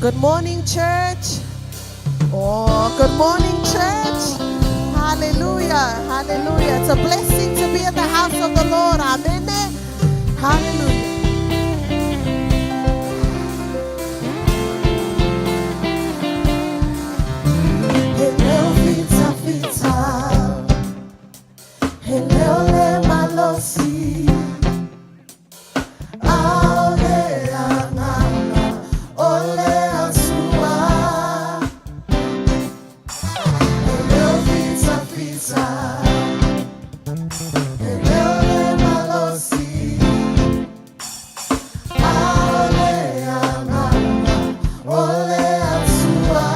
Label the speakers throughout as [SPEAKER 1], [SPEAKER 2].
[SPEAKER 1] Good morning, church. Oh, good morning, church. Hallelujah. Hallelujah. It's a blessing to be in the house of the Lord. Amen. Hallelujah. He leo fita fita, he leo le malosi, aole anganga, ole asua. He leo fita fita, he leo le malosi, aole anganga, ole asua.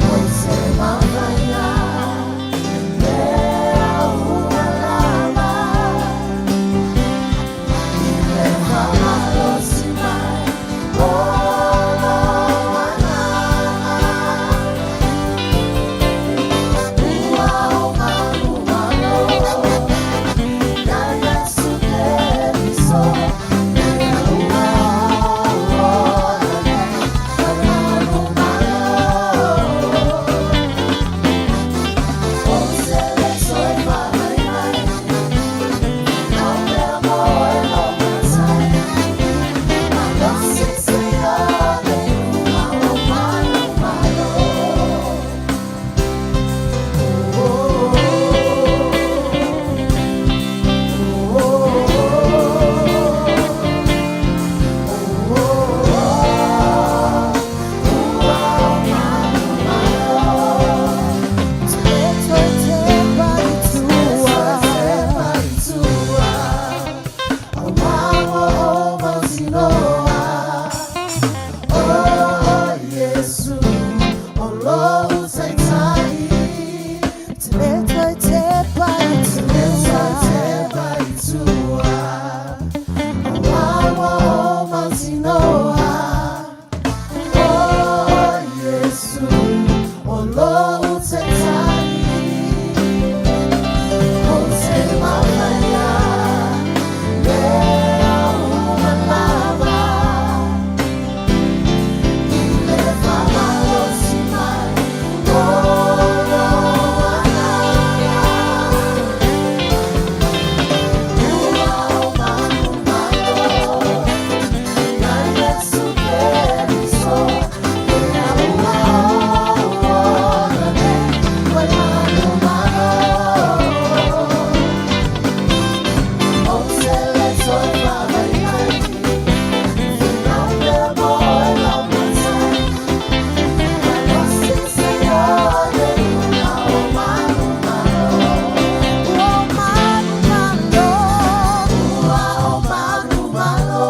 [SPEAKER 1] O se mafai le aualama i le faamalosi mai o lou agaga ua ou manumalo ia Iesu Keriso le ua ola nei ua manumalo. O se le toe faavae mai Finau pea mo oe lou matai Malosi seia le iuga o manumalo. Oh, oh, oh, oh, ua o manumalo. E toe tepa i tua, Auā ua ou mautinoa, O Iesu, o lou Taitai. E toe tepa i tua, Auā ua ou mautinoa, O Iesu, o lou Taitai. O te mafaia le aumalava i le faamalosi mai o lou agaga ua ou manumalo ia Iesu Keriso le ua ola nei ua manumalo. O se le toe faavae mai Finau pea mo oe lou matai Malosi seia le iuga o manumalo. Ua manumalo, ua o manumalo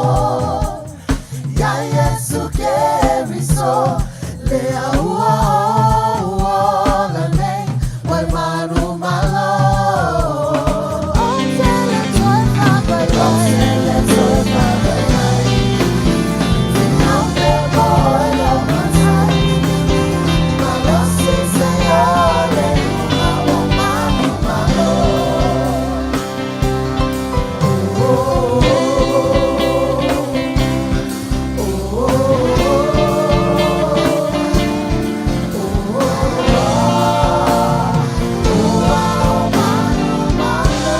[SPEAKER 1] ia Iesu Keriso le ua ola nei ua manumalo. O se le toe faavae mai O se le toe faavae mai Finau pea mo oe lou matai Malosi seia le iuga o manumalo. Oh, oh, oh, ua o manumalo.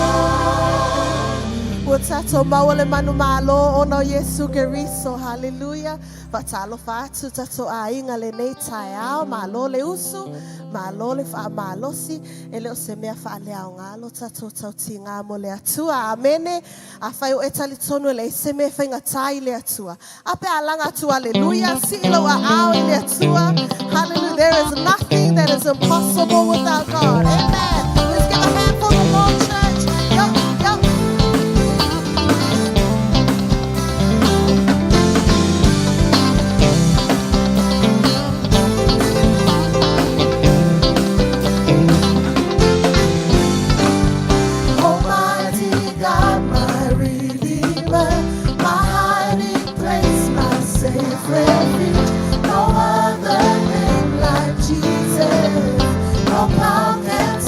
[SPEAKER 1] Ua tatou maua le manumalo ona o Iesu Keriso. Hallelujah. Faatalofa atu tatou aiga lenei taeao. Malo le usu, malo le faamalosi. E le o se mea faaleaoga lo tatou tautiga mo le Atua. Amene. Afai o e talitonu e leai se mea e faigata i le Atua. A pe a laga atu aleluia, sii lou aao i le Atua. Hallelujah. There is nothing that is impossible with our God. Amen. Let's give a hand for the Lord, church. Yup, yup. Almighty God, my Redeemer, my hiding place, my safe refuge. No other name like Jesus, no power can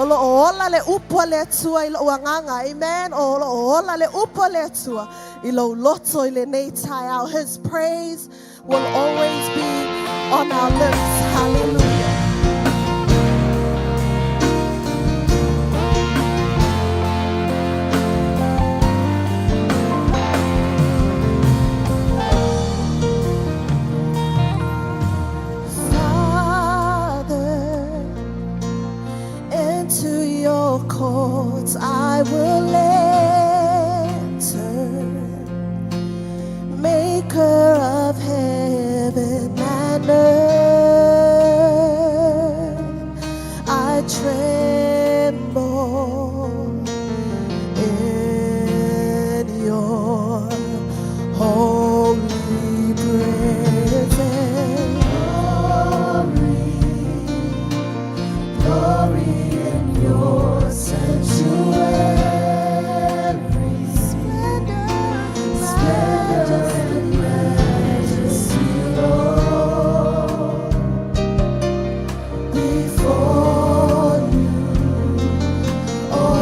[SPEAKER 1] O lo o ola le upu a le Atua i lou agaga. Amen. O lo o ola le upu a le Atua i lou loto i lenei taeao. His praise will always be on our lips. Hallelujah. Father, into your courts I will enter, maker of heaven and earth. I tremble in your holy presence. Glory, glory in your sanctuary. Splendor, splendor and majesty, Lord. Before you, all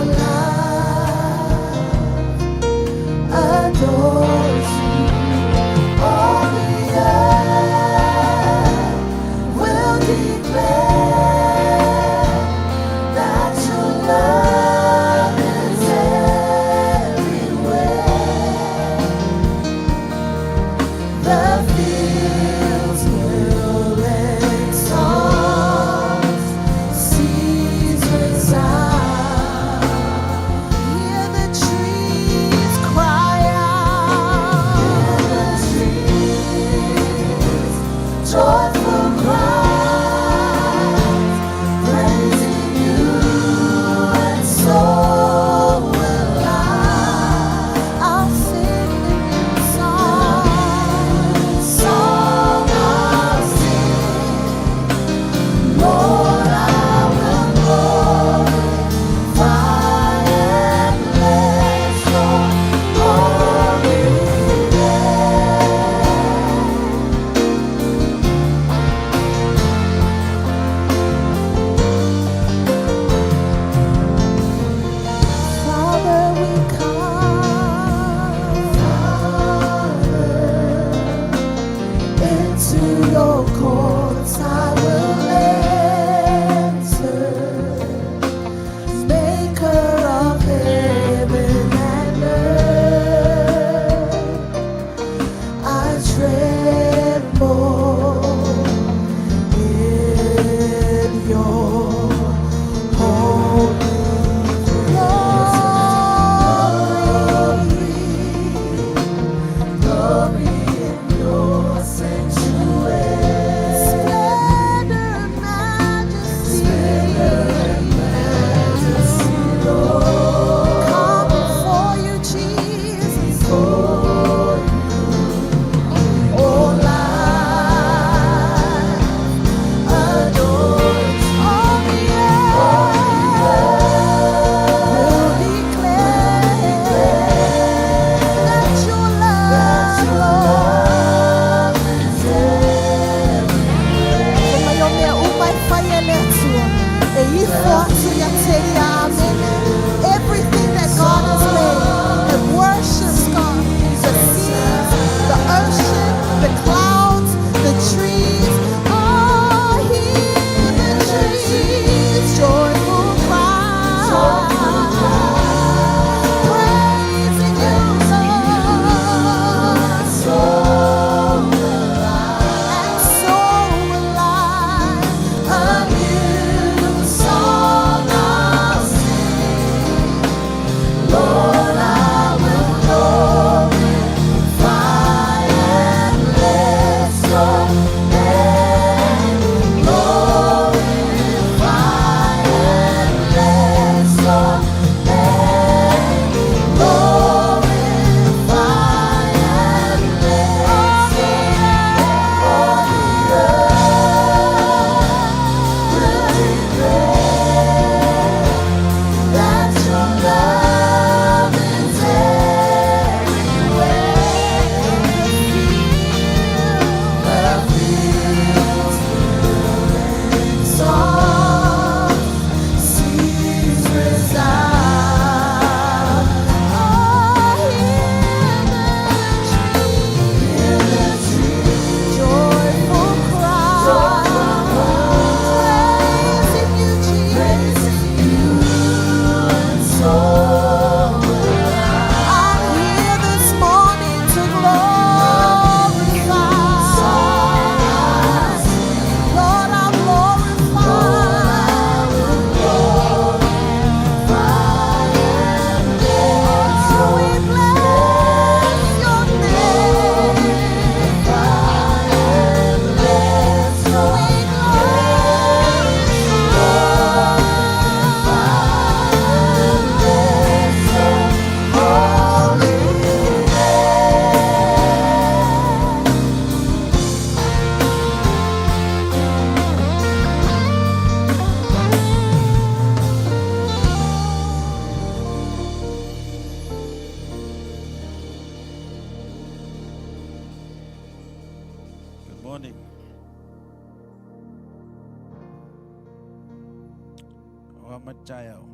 [SPEAKER 2] mai le taeao.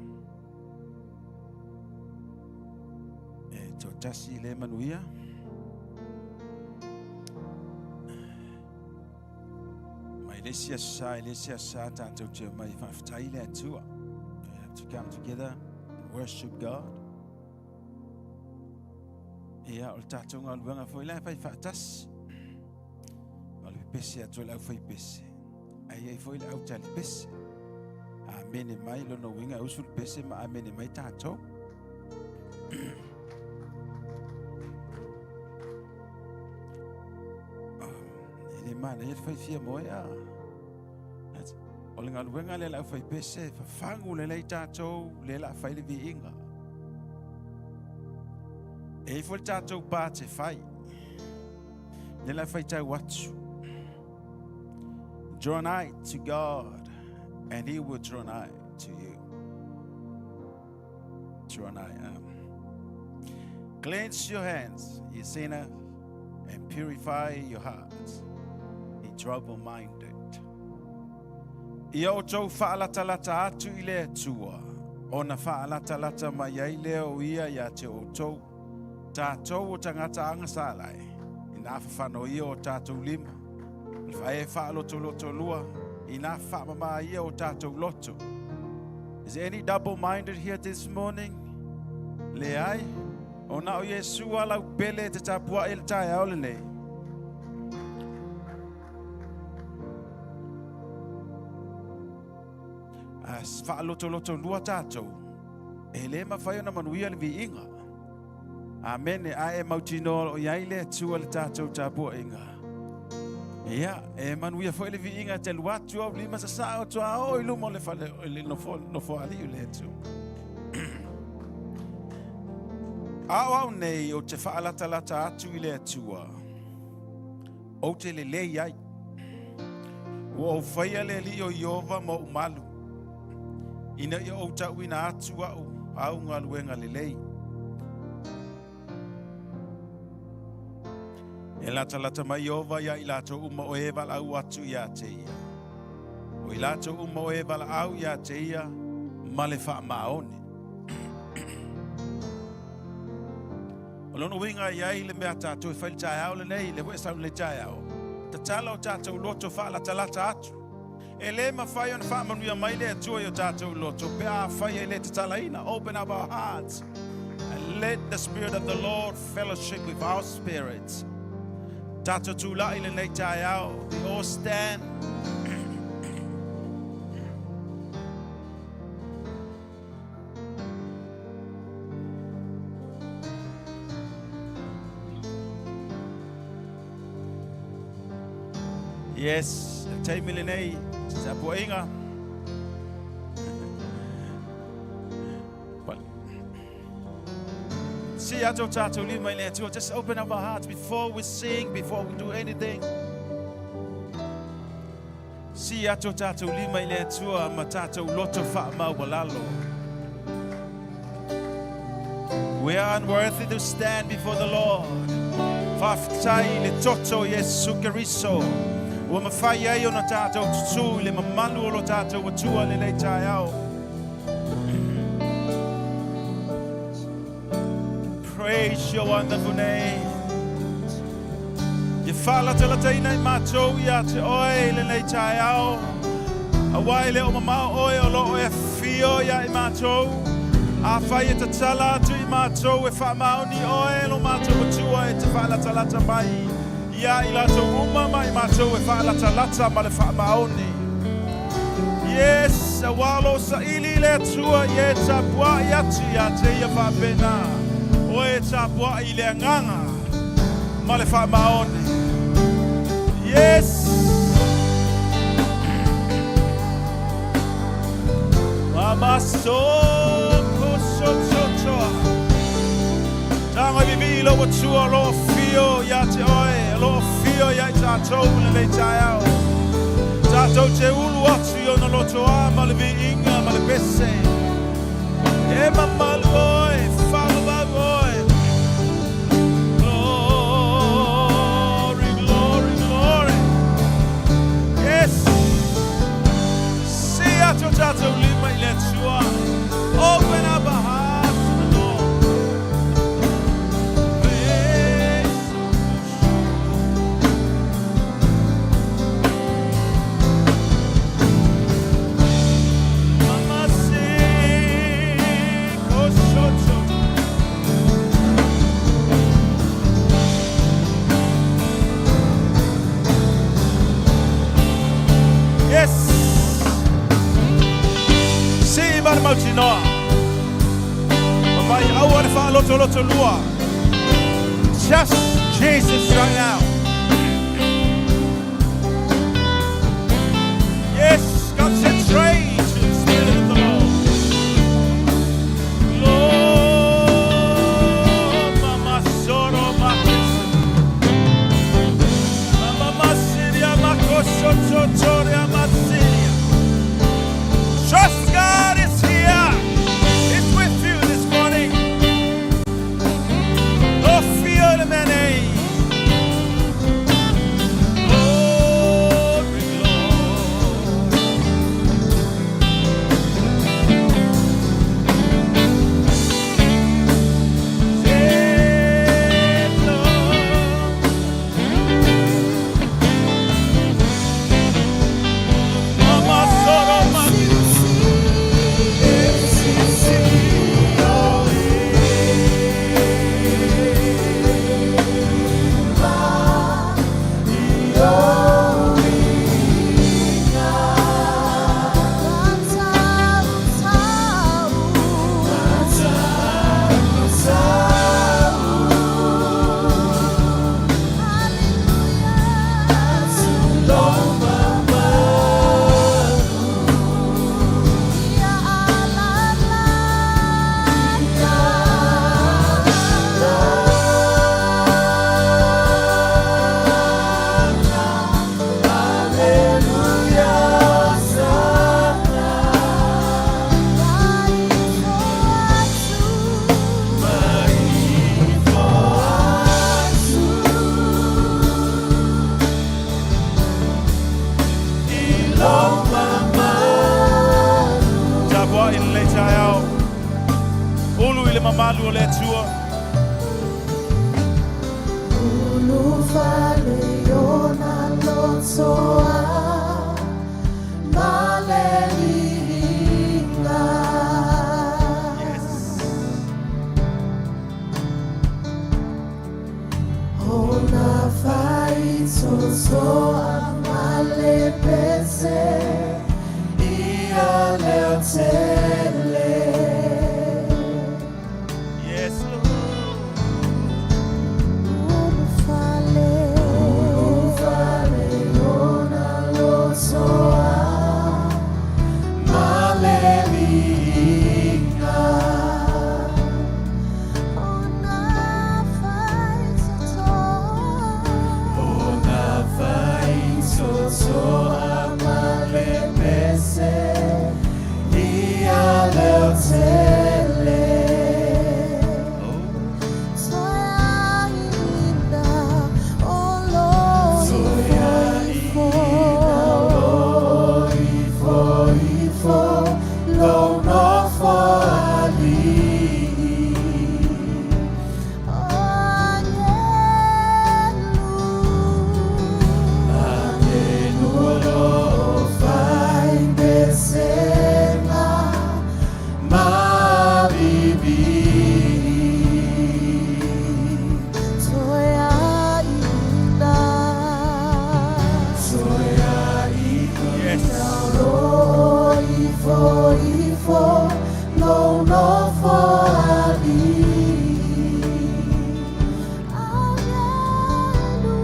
[SPEAKER 2] E toatasi le manuia. Mai le isi aso sa i le isi aso sa tātou te mai faafetai le Atua. We have to come together and worship God. Ia, o le tātou galuega foi la e fai faatasi. O le pepese atu e le aufaipese, ae i ai foi le autalipese. Amene mai lona uiga e usu le pese ma amene mai tātou. E le manaia le fai fia moe a. O le galuega lea le aufaipese, e fafagu lelei tātou, lea la fai le viiga. E i foi le tātou pā te fai. Lea la faitau atu. Draw nigh to God, and he will draw nigh to you. Draw nigh. Cleanse your hands, ye sinner, and purify your hearts, ye trouble-minded. Ia outou faalatalata atu i le Atua, ona faalatalata mai ai lea o ia ia te outou, tātou o tagata agasala e, inā fafano ia o tātou lima, e faalotolotolua, inā faamamā ia o tātou loto. Is there any double-minded here this morning? Leai, o na o Iesu a lau pele te tapuaʻi i le taeao lenei. A faalotolotolua tātou, e le mafai ona manuia le viiga. Amene, a e mautinoa o i ai le Atua le tātou tapuaiga. Ia, e manuia foi le viiga te alu atu au lima sasaa o tua o i luma o le fale o le nofo, nofo alii o le Atua. A o au nei ou te faalatalata atu i le Atua, ou te lelei ai. Ua ou faia le Alii o Ieova ma ou malu, ina ia ou tauina atu au au galuega lelei. E latalata mai Ieova ia i latou uma o e valaau atu ia te ia. O i latou uma o e valaau ia te ia ma le faamaoni. O lona uiga i ai le mea tātou e fai le taeao lenei, le foi e sau lenei taeao. Tatala o tātou loto faalatalata atu. E le mafai ona faamanuia mai le Atua i o tātou loto pe afai e le tatalaina. Open up our hearts and let the Spirit of the Lord fellowship with our spirits. Tātou tūlaʻi lenei taeao. We all stand. Yes, le taimi lenei, se tapuaiga. Si atu tātou lima i le Atua. Just open up our hearts before we sing, before we do anything. Si atu tātou lima i le Atua ma tātou loto faamaualalo. We are unworthy to stand before the Lord. Faafetai i le toto o Iesu Keriso. Ua mafai ai ona tātou tutū i le mamalu o lo tātou Atua lenei taeao. Praise your wonderful name. Ia faalatalataina i matou ia te oe i lenei taeao. Auā e le o mamao oe o lo o e afio ia i matou. Afai e tatala atu i matou e faamaoni oe lo matou Atua e te faalatalata mai ia i latou uma ma i matou e faalatalata ma le faamaoni. Yes, auā o lo o saili le Atua i e tapuaʻi atu ia te ia faapena. Oe e tapuaʻi i le agaga ma le faamaoni. Yes! Mama soko so so toa. Tago e vivii lou Atua o lo o afio ia te oe, o lo o afio ia i tātou i lenei taeao. Tātou te ulu atu i ona lotoa ma le viiga ma le pese. E mamalu oe, faavavau oe. Glory, glory, glory. Yes! Si atu o tātou lima i le Atua. ai, aua le faalotolotolua. Just Jesus right now. Yes, concentrate to the Spirit of the Lord. Lord, Mama Soro Makis. Mama Masiria Makosho Totoria Masiria. Trust God is here. He's with you this morning. No fear the many. Glory, glory. Say, Lord. Mama Soro Makis. Tapuai i lenei taeao. Ulu i le mamalu o le Atua.
[SPEAKER 1] Ulufale ona lotoa maleliinga.
[SPEAKER 2] Yes.
[SPEAKER 1] Ona faitotoa malepese ia leotele.
[SPEAKER 2] Yes, Lord.
[SPEAKER 1] Ulufale, ulufale ona lotoa maleliinga. Ona faitotoa, ona faitotoa malepese ia leotele. Toeaina o lo ifo ifo lou nofoalii. O agelu, agelu o lo o faipesega mavivi. Toeaina, toeaina.
[SPEAKER 2] Yes.
[SPEAKER 1] O ifo ifo lou nofoalii. Agelu,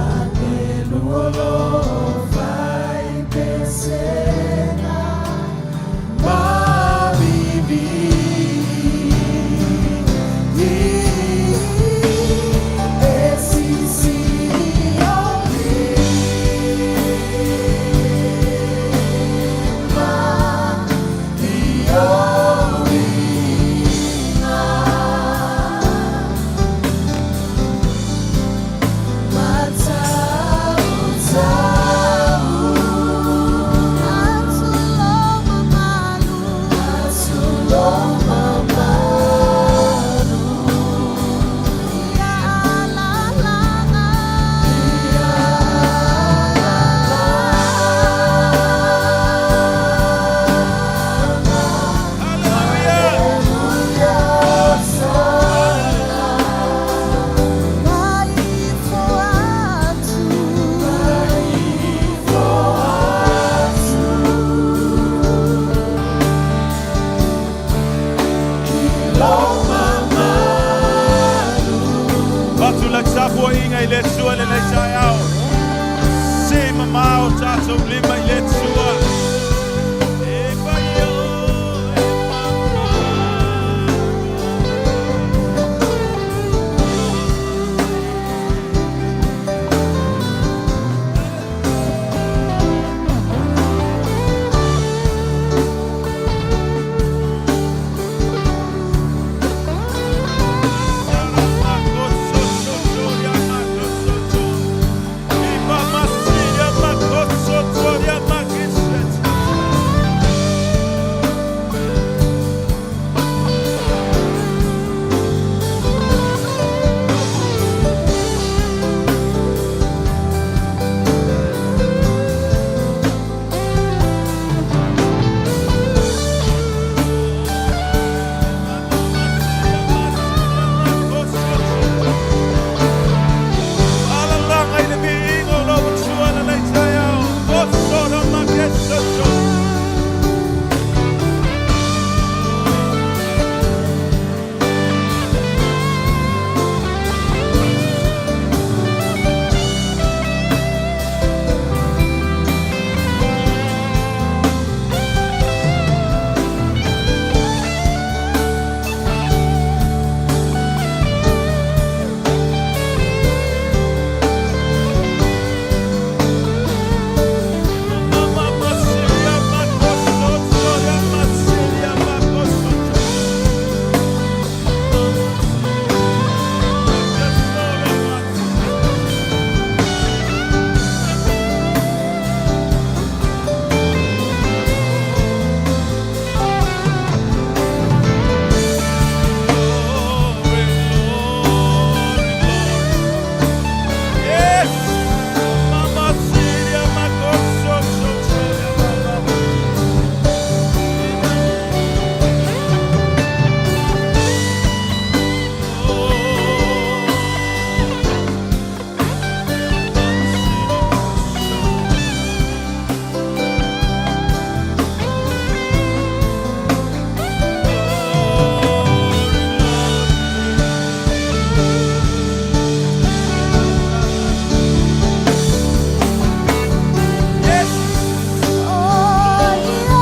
[SPEAKER 1] agelu o lo o faipesega mavivi.
[SPEAKER 2] viiga i le Atua i lenei taeao. Se mamao tatou lima i le Atua. E vai o e mamao. Alalaga i le viiga o lau Atua lenei taeao. Oso na makesoto. Mama masiria makosoto ya masiria makosoto. Glory, glory, glory. Yes! Mama Siria makosoto ya mama. Yes!
[SPEAKER 1] Oh, ia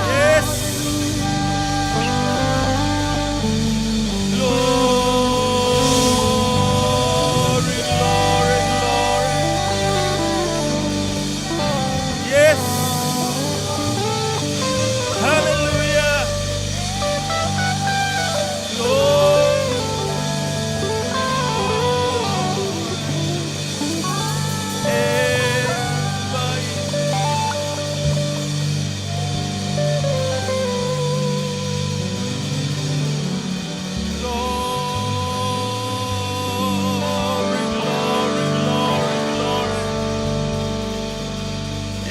[SPEAKER 2] Yes! Glory, glory, glory. Yes! Hallelujah! Glory. Everybody. Glory, glory, glory, glory.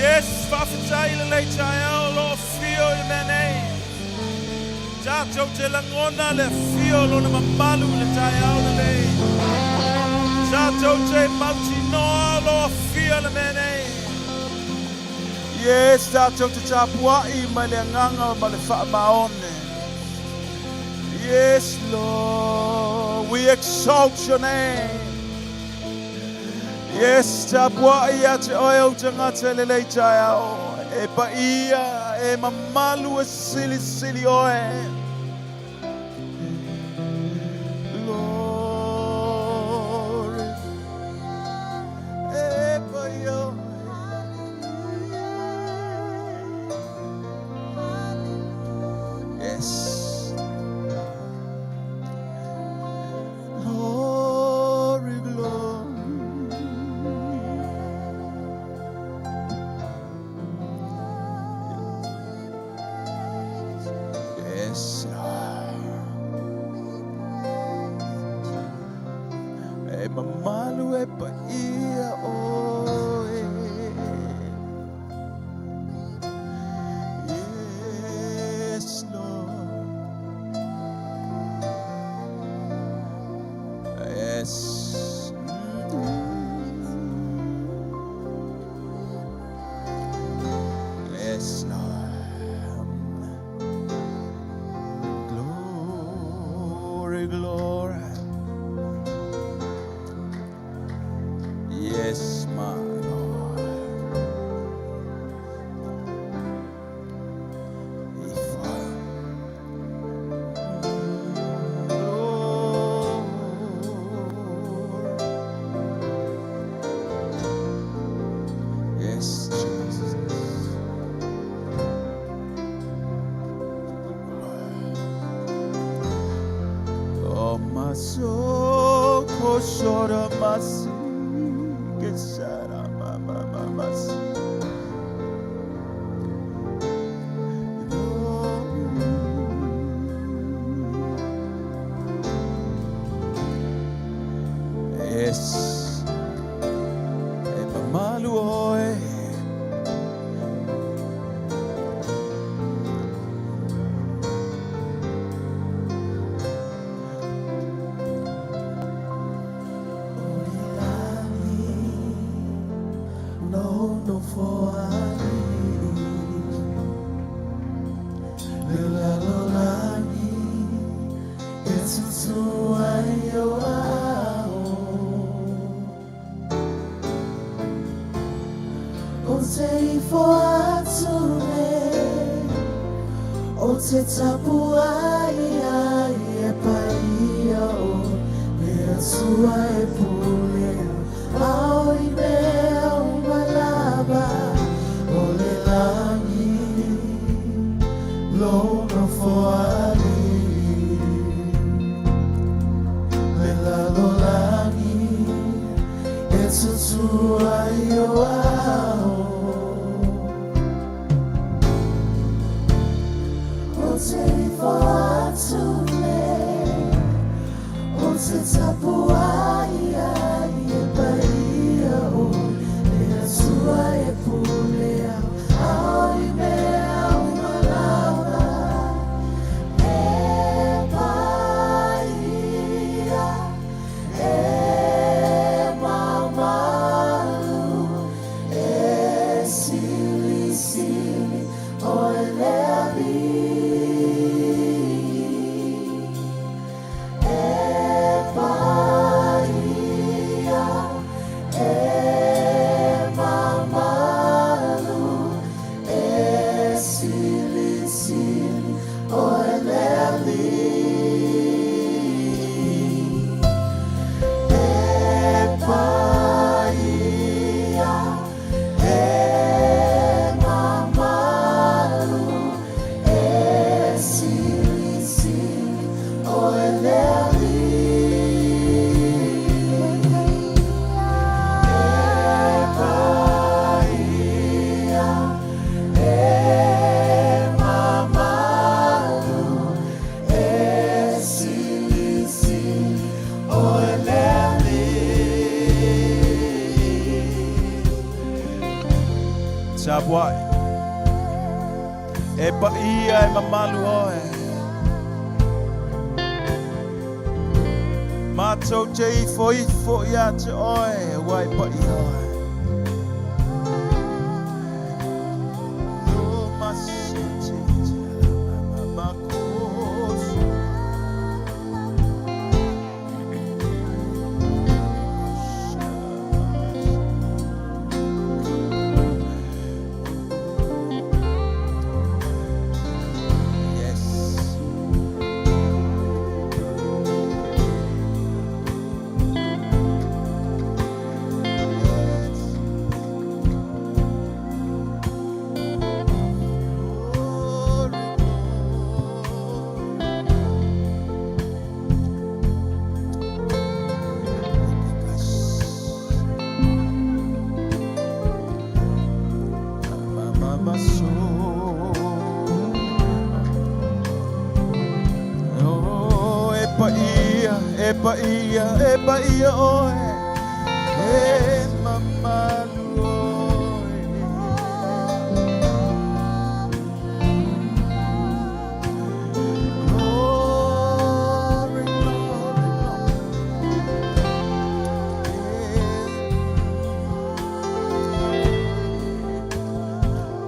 [SPEAKER 2] Yes, faafetai i lenei taeao o lo o afio i le mea nei. Tatou te lagona le afio o Lona mamalu i le taeao lenei. Tatou te mautinoa o Lou afio i le mea nei. Yes, tatou te tapuai mai le agaga ma le faamaone. Yes, Lord, we exalt your name. Yes, tapuai ia te oe ou tagata i lenei taeao. E paia, e mamalu e silisili oe. Glory. E paia oe. Yes. Glory, glory. Yes, Lord. E mamalu e paia oe. Yes, Lord. Yes. Yes, Lord. Glory, glory. Yes, my Lord. If I Lord. Yes, Jesus. Oh, my soul, koshora masi, kesara mama mama. Yes. E mamalu oe.
[SPEAKER 1] No foali Le lalolagi E tutu ai o ao O te ifo atu nei O te tapu ai ai e paia o Le Atua e pule au i mea uma lava O le lagi Lou nofoalii Le lalolagi E tutu ai o ao O te ifo atu nei O te tapu ai ai e paia o Le Atua e pule au Ao i mea uma lava E paia E mamalu E silisili Oe le Alii E paia E mamalu E silisili Oe le Alii E paia E mamalu E silisili Oe le Alii E paia E mamalu E silisili Oe le Alii
[SPEAKER 2] Tapuai. E paia e mamalu oe. Matou te ifoifo ia te oe, ua e paia oe. Yes. Glory, Oh, e paia, e paia, e paia oe, e mamalu oe. Glory, glory, glory.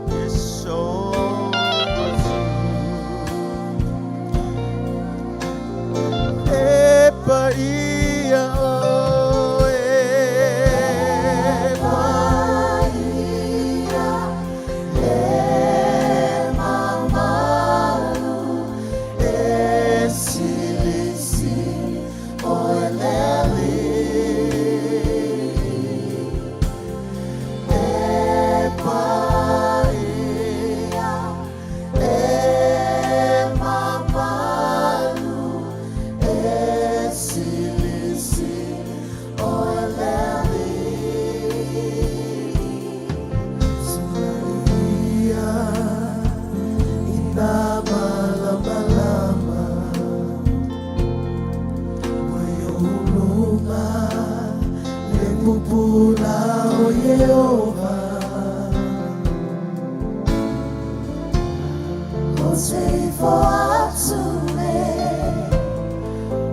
[SPEAKER 2] Yes, so E paia oe, e paia, e mamalu, e silisi, o eleli. E paia, e mamalu, e silisi, o eleli. Sulaia, ina malamalama, Waioloma, le pupula o Yehova.
[SPEAKER 1] O te ifo atu le,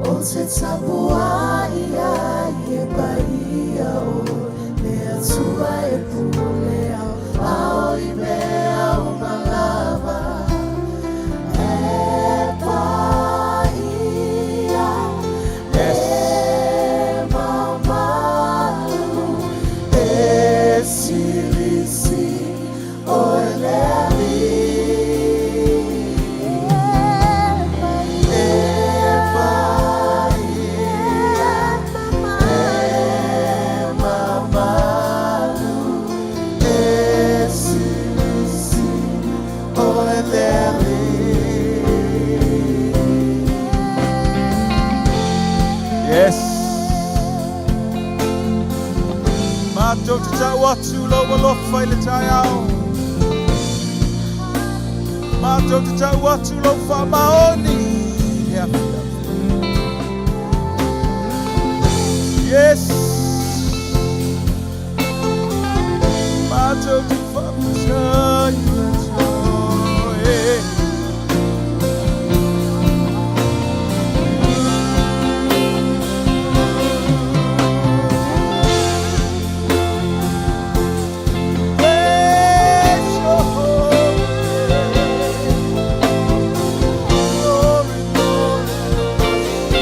[SPEAKER 1] o te tapua ia i e paia o le atua e pule au, ao i mea o malava. E paia,
[SPEAKER 2] Yes.
[SPEAKER 1] e mamalu, e silisi, o eleli. E paia,
[SPEAKER 2] E mamalu, e silisi, o eleli. Yes. Matou te tau atu lau alofa i le taeao. Matou te tau atu lau faamaoni. He afi afi. Yes. Matou te faafetai ia te oe. Bless your holy name. Glory, glory.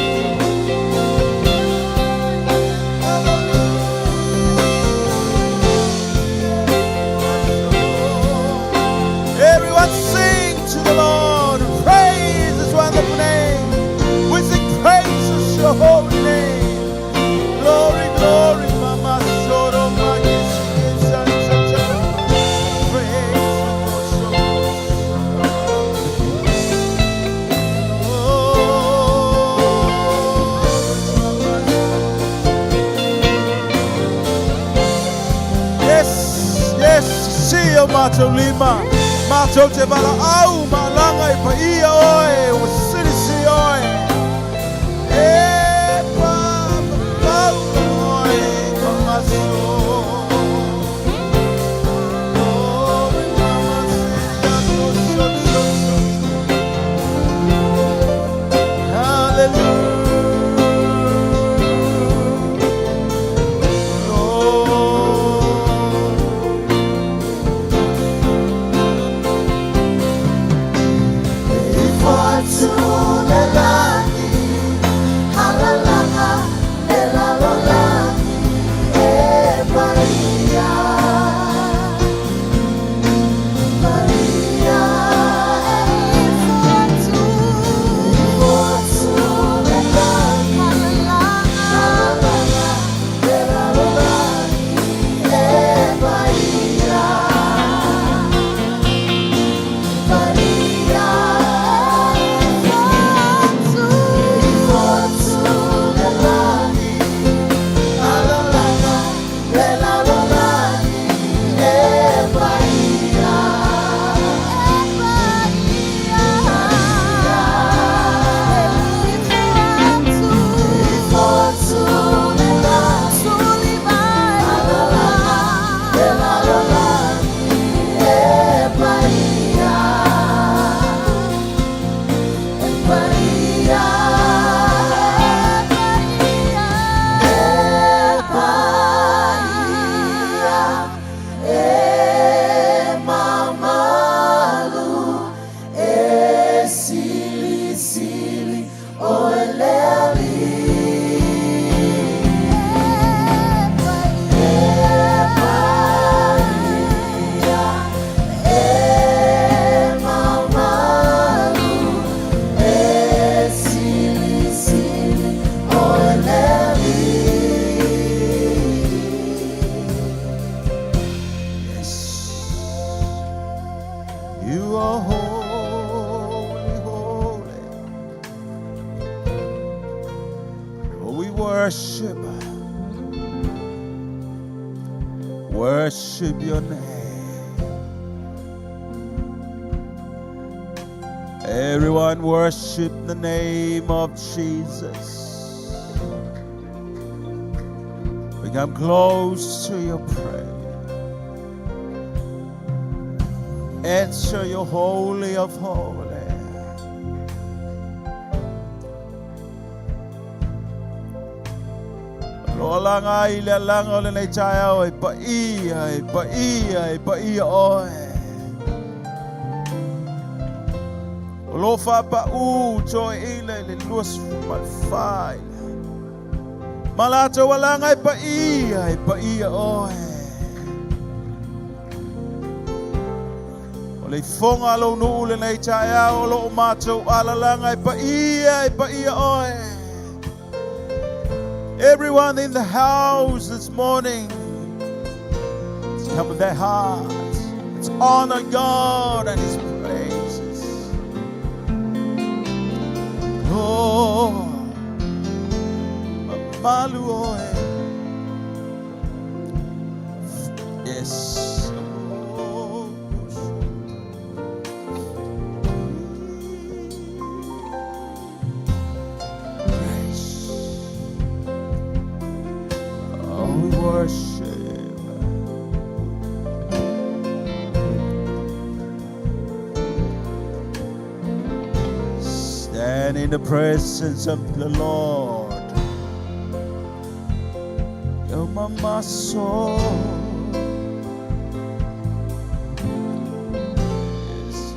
[SPEAKER 2] Everyone sing to the Lord. Praise his wonderful name. We sing praises to your holy name. Glory, glory, Mama Soro, Yes, yes, sia matou lima. Matou te valaau malaga i paia oe, ua silisili oe. E pa pau oe, mamaso. Glory, mama, sia, so, so, so, so. Hallelujah. Worship your name. Everyone worship the name of Jesus. We come close to your prayer. Answer your holy of holy. Lo alanga i le alanga o le nei taeao e paia, e paia, e paia oe. O lo whapau toe ile le 24 ile. Ma latou alanga e paia oe. O le ifoga lo nuu le nei taeao o lo o mātou alalanga e paia oe. Everyone in the house this morning, let's come with their hearts. Let's honor God and His praises. Oh, mamalu oe. Yes. Oh, Grace. Oh, we worship. Stand in the presence of the Lord. You're my soul. Yes.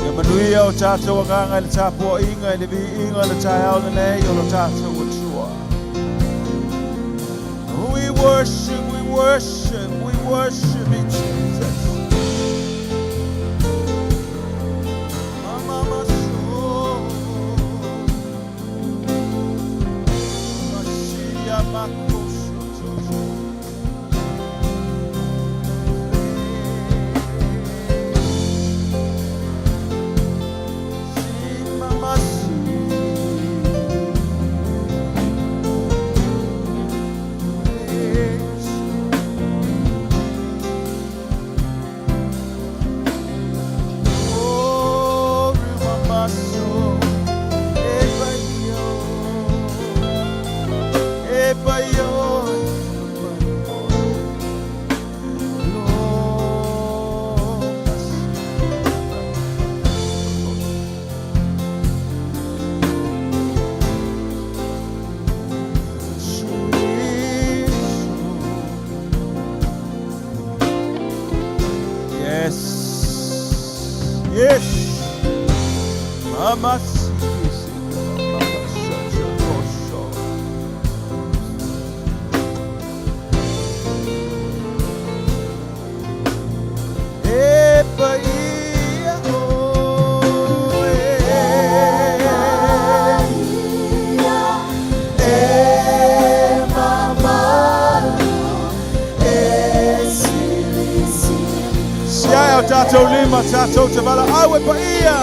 [SPEAKER 2] Ia manuia o tātou agaga i le tapuaiga i le viiga o le taeao lenei o lo tātou Atua. We worship, we worship, we worship you, Jesus. Mama maso. Masia makoso toto. Si mama si. Yes. Oh, mama so. Epa yo. Epa yo. Lord. Yes. Yes. Mama siki siki mama shacho kosho. Epa ia o e. E mamalu e Siae o tātou lima, tātou te valaau e paia.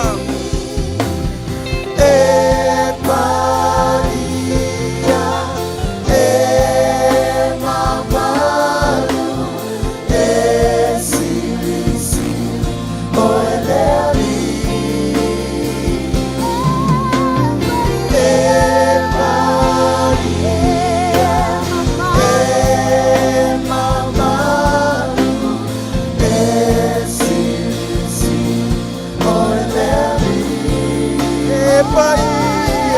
[SPEAKER 2] E paia, e mamalu, e silisili, o e le Alii. E paia, e mamalu, e silisili, o e le Alii. E paia.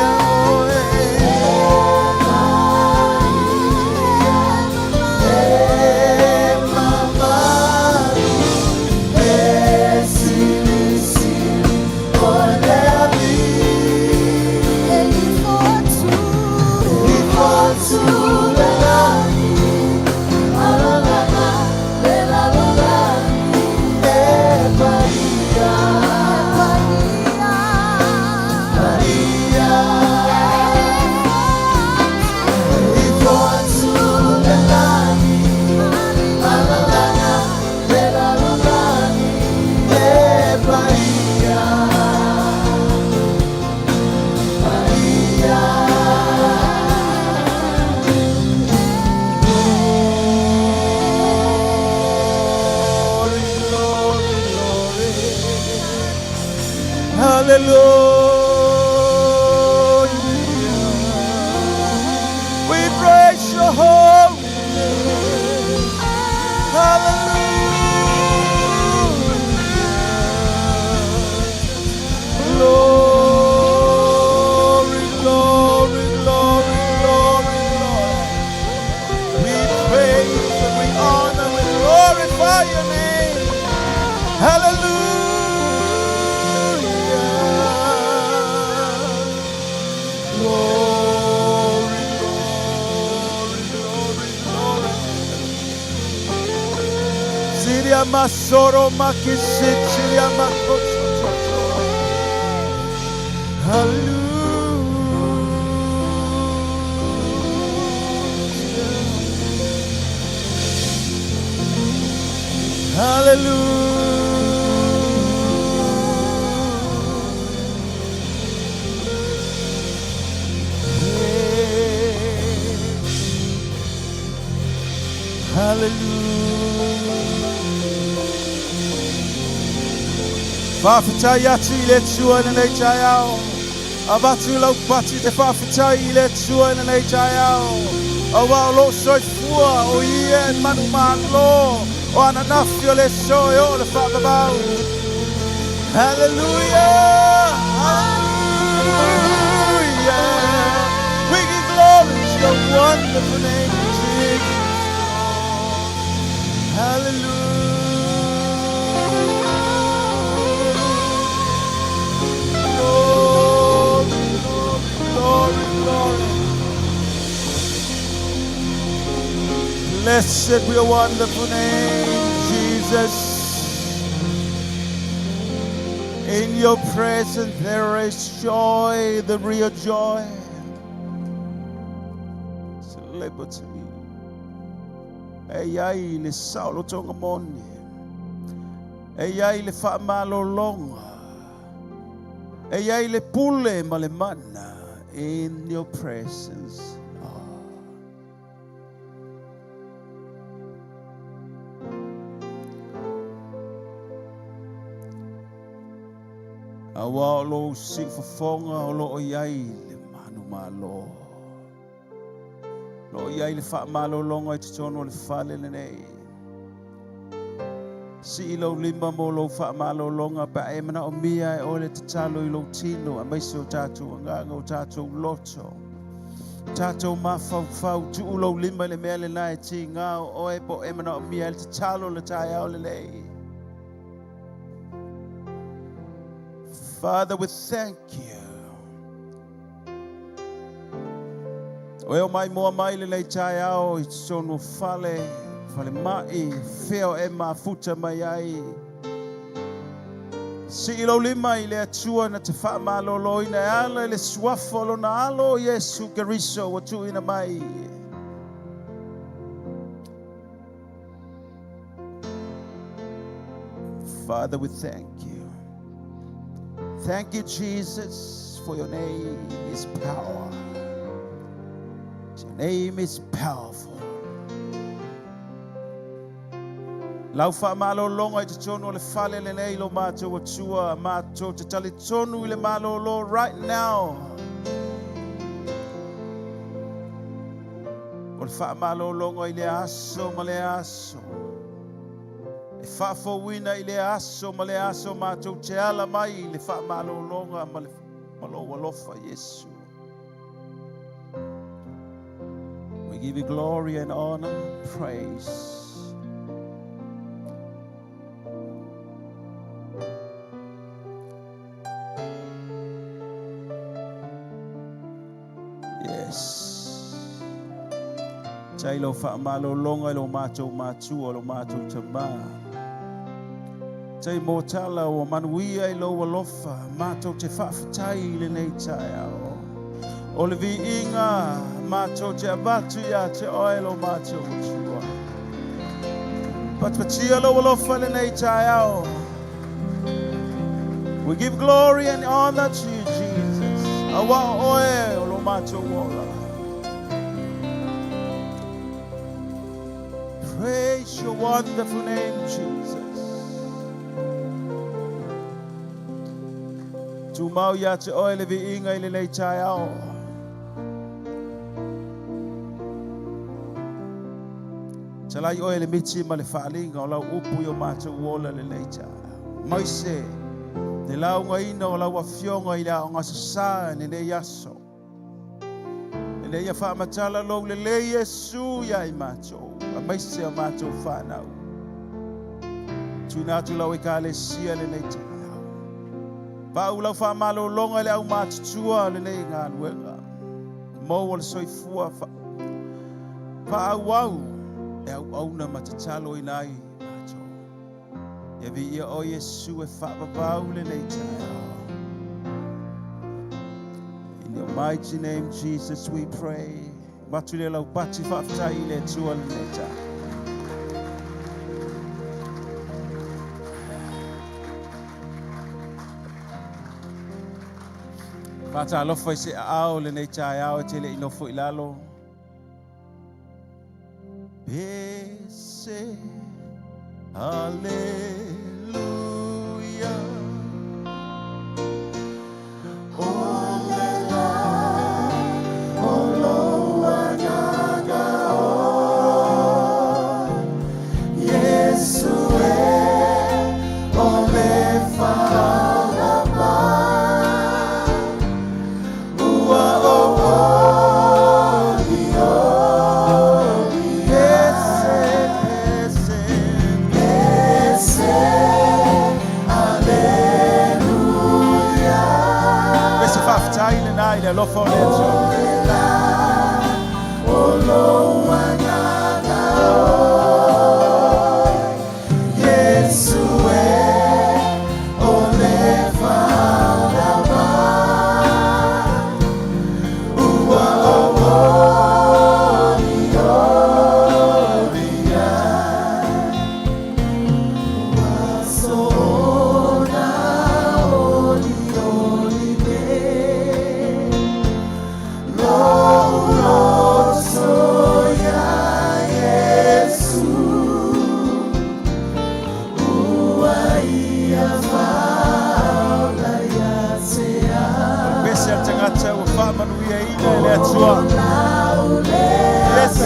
[SPEAKER 2] Hallelujah. We praise your holy name. Hallelujah. Glory, glory, glory, glory, glory. We praise and we honor, we glorify your name. Hallelujah. Glory, glory, glory, glory. Siria masoro makisi, siria makoso. Hallelujah. Hallelujah. Hallelujah. Faafetai atu i le Atua i lenei taeao. Avatu lau pati te faafetai i le Atua i lenei taeao. Auā o loo soifua o ia e manumalo o ananafi o le aso e oo i le faavavau. Hallelujah! Hallelujah! We give glory to your wonderful name, Jesus. Hallelujah. Glory, glory, glory, glory. Blessed be your wonderful name, Jesus. In your presence there is joy, the real joy. It's liberty. E iai le saolotoga moni. E iai le faamalologa. E iai le pule ma le mana in your presence. Oh. Auā o lou siufofoga o loo iai le manumalo. Loo iai le faamalologa i totonu o le fale lenei. Sii lou lima mo lou faamalologa pe a e manaomia e oe le tatalo i lou tino aemaise o tatou agaga o tatou loto. Tatou mafaufau tuu lou lima i le mea lena e tiga o oe po o e manaomia e le tatalo le taeao lenei. Father, we thank you. O e o mai moa mai lenei taeao i totonu o fale, falemai, fea o e mafuta mai ai. Sii lou lima i le Atua na te faamaloloina e ala i le suafa o lona alo o Iesu Keriso ua tuuina mai. Father, we thank you. Thank you, Jesus, for your name is power. Your name is powerful. Lau faamalologa i totonu o le fale lenei lo matou Atua matou te talitonu i le malolo right now. O le faamalologa i le aso ma le aso. E faafouina i le aso ma le aso matou te ala mai i le faamalologa ma le ma lou alofa Iesu. We give you glory and honor, praise. Yes. Tai lau faamalologa i lo matou matua, lo matou tamā. Tai mo tala o manuia i lou alofa, matou te faafetai i lenei taeao. O le viiga matou te avatu ia te oe lo matou Atua. Patipatia lou alofa i lenei taeao. We give glory and honor to you, Jesus. Auā o oe o lo matou ola. Praise your wonderful name, Jesus. Tumau ia te oe le viiga i lenei taeao. Talai oe le miti ma le faaaliga o lau upu i o matou ola lenei taeao. Maise le laugaina o lau afioga i le aoga sasā i lenei aso. Ina ia faamatala lou lelei Iesu ia i matou, aemaise o matou fanau. Tuina atu lau ekalesia lenei taeao. Pau lau faamalologa i le aumatutua o lenei galuega. Maua le soifua faaauau e auauna ma tataloina ai matou. Ia viia oe Iesu e faavavau lenei taeao. In your mighty name, Jesus, we pray. Matu le lau pati faafetai i le Atua lenei taeao. Faatalofa i se aao lenei taeao e te le i nofo i lalo. Pese, Aleluia. Pese faafetai lena i le alofa o le Atua. Pese a le tagata ua faamanuiaina e le Atua. Yes.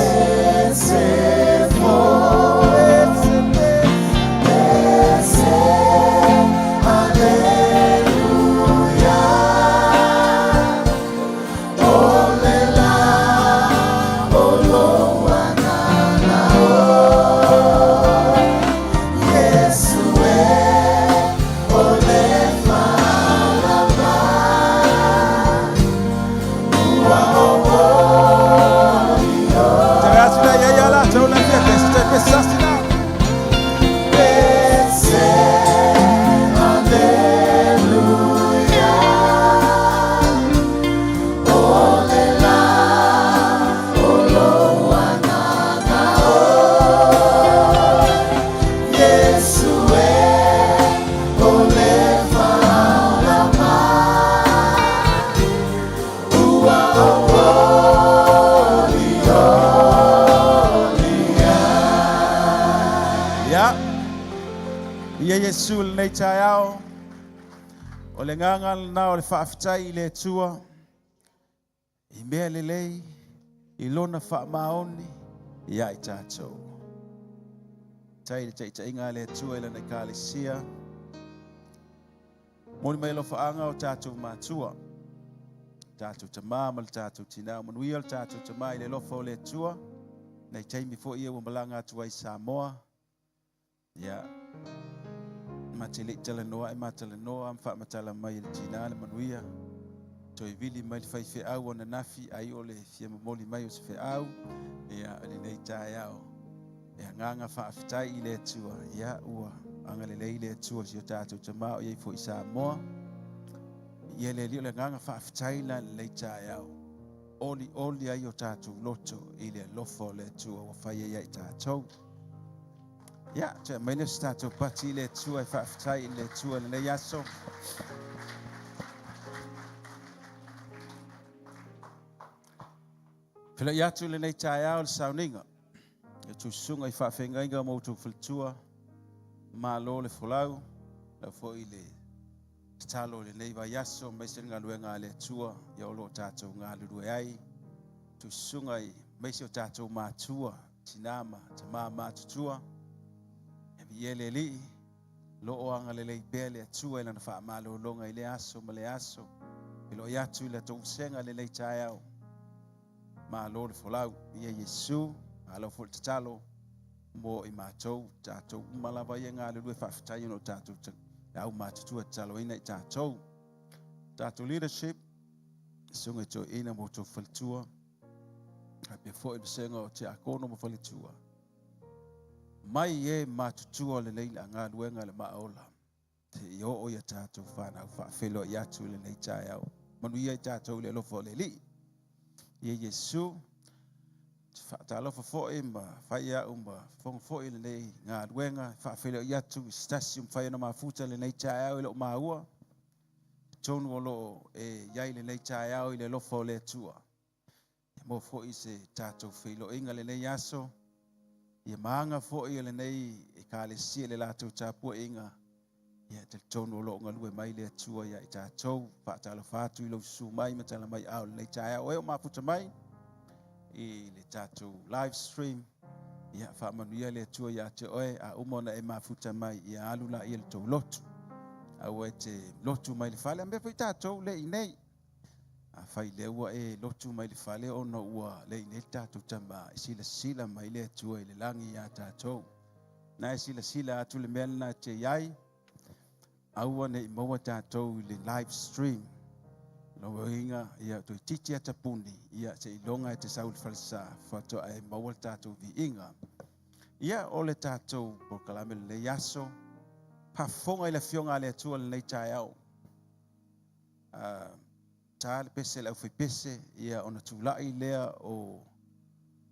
[SPEAKER 2] Te atu la ia ia la, tau la fia pese, te pese sasi la. Ia, ia Iesu lenei taeao, o le agaga lena o le faafetai i le Atua, i mea lelei, i lona faamaoni, ia i tatou. Tai le taitaiga a le Atua i lana ekalesia. Moli mai alofaaga o tatou matua, tatou tama ma le tatou tina, manuia le tatou tama i le alofa o le Atua. Nei taimi foi ia ua malaga atu ai Samoa. Ia, ma te lei talanoa e matalanoa ma faamatala mai e le tina le manuia. Toe vili mai le faifeau ananafi ai o le fia momoli mai o se feau. Ia, lenei taeao. E agaga faafetai i le Atua. Ia, ua agalelei le Atua si o tatou tama o iai foi i Samoa. Ia le Alii o le agaga faafetai la lenei taeao. Oli oli ai o tatou loto i le alofa o le Atua ua fai ai ia i tatou. Ia, toe aumai lea o se tatou pati i le Atua e faafetai i le Atua i lenei aso. Feiloai atu i lenei taeao le sauniga. E outou susuga i faafeagaiga ma outou faletua, malo le folau, lau foi le Tatalo i lenei vaiaso aemaise le galuega a le Atua ia o lo o tatou galulue ai. Tususuga i aemaise o tatou matua, tina ma tama matutua. E viia le Alii, lo o agalelei pea le Atua i lana faamalologa i lea aso ma lea aso. Feiloai atu i le tou vasega i lenei taeao. Malo le folau. Viia Iesu, malo foi le tatalo mo i matou, tatou uma lava ia e galulue faafetai ona o tatou le au matutua e tataloina i tatou. Tatou leadership, susuga i toeaina ma outou faletua, faapea foi le vasega o tiakono ma faletua. Mai e matutua lenei le galuega le maaola. Seia oo ia tatou fanau faafeiloai atu i lenei taeao. Manuia i tatou i le alofa o le Alii. Ia Iesu, te faatalofa foi ma fai au ma fofoga foi i lenei galuega. E faafeiloai atu i se tasi o mafai ona mafuta i lenei taeao e le o maua. Tonu o lo o e i ai lenei taeao i le alofa o le Atua. Ia maua foi se tatou feiloaiga lenei aso. Ia maga foi o lenei ekalesia i le latou tapuaiga. Ia e talitonu o lo o galue mai le Atua ia i tatou. Faatalofa atu i lou susu mai ma tala mai ao lenei taeao. E o mafuta mai i le tatou live stream. Ia faamanuia le Atua ia te oe a uma ona e mafuta mai ia alu la ia le tou lotu. Aua e te lotu mai le fale. A mea foi tatou le i nei. Afai lea ua e lotu mai le fale ona ua le i nei le tatou tama, e silasila mai le Atua i le lagi iā tatou. Na e silasila atu le mea lena e te i ai, aua ne i maua tatou i le live stream. Lona uiga, ia toeitiiti ata puni, ia seiloga e te sau i le falesa, faatoa e maua le tatou viiga. Ia, o le tatou polokalame lenei aso, faafofoga i le Afioga a le Atua lenei taeao. Ta le pese le aufaipese, ia ona tulai lea o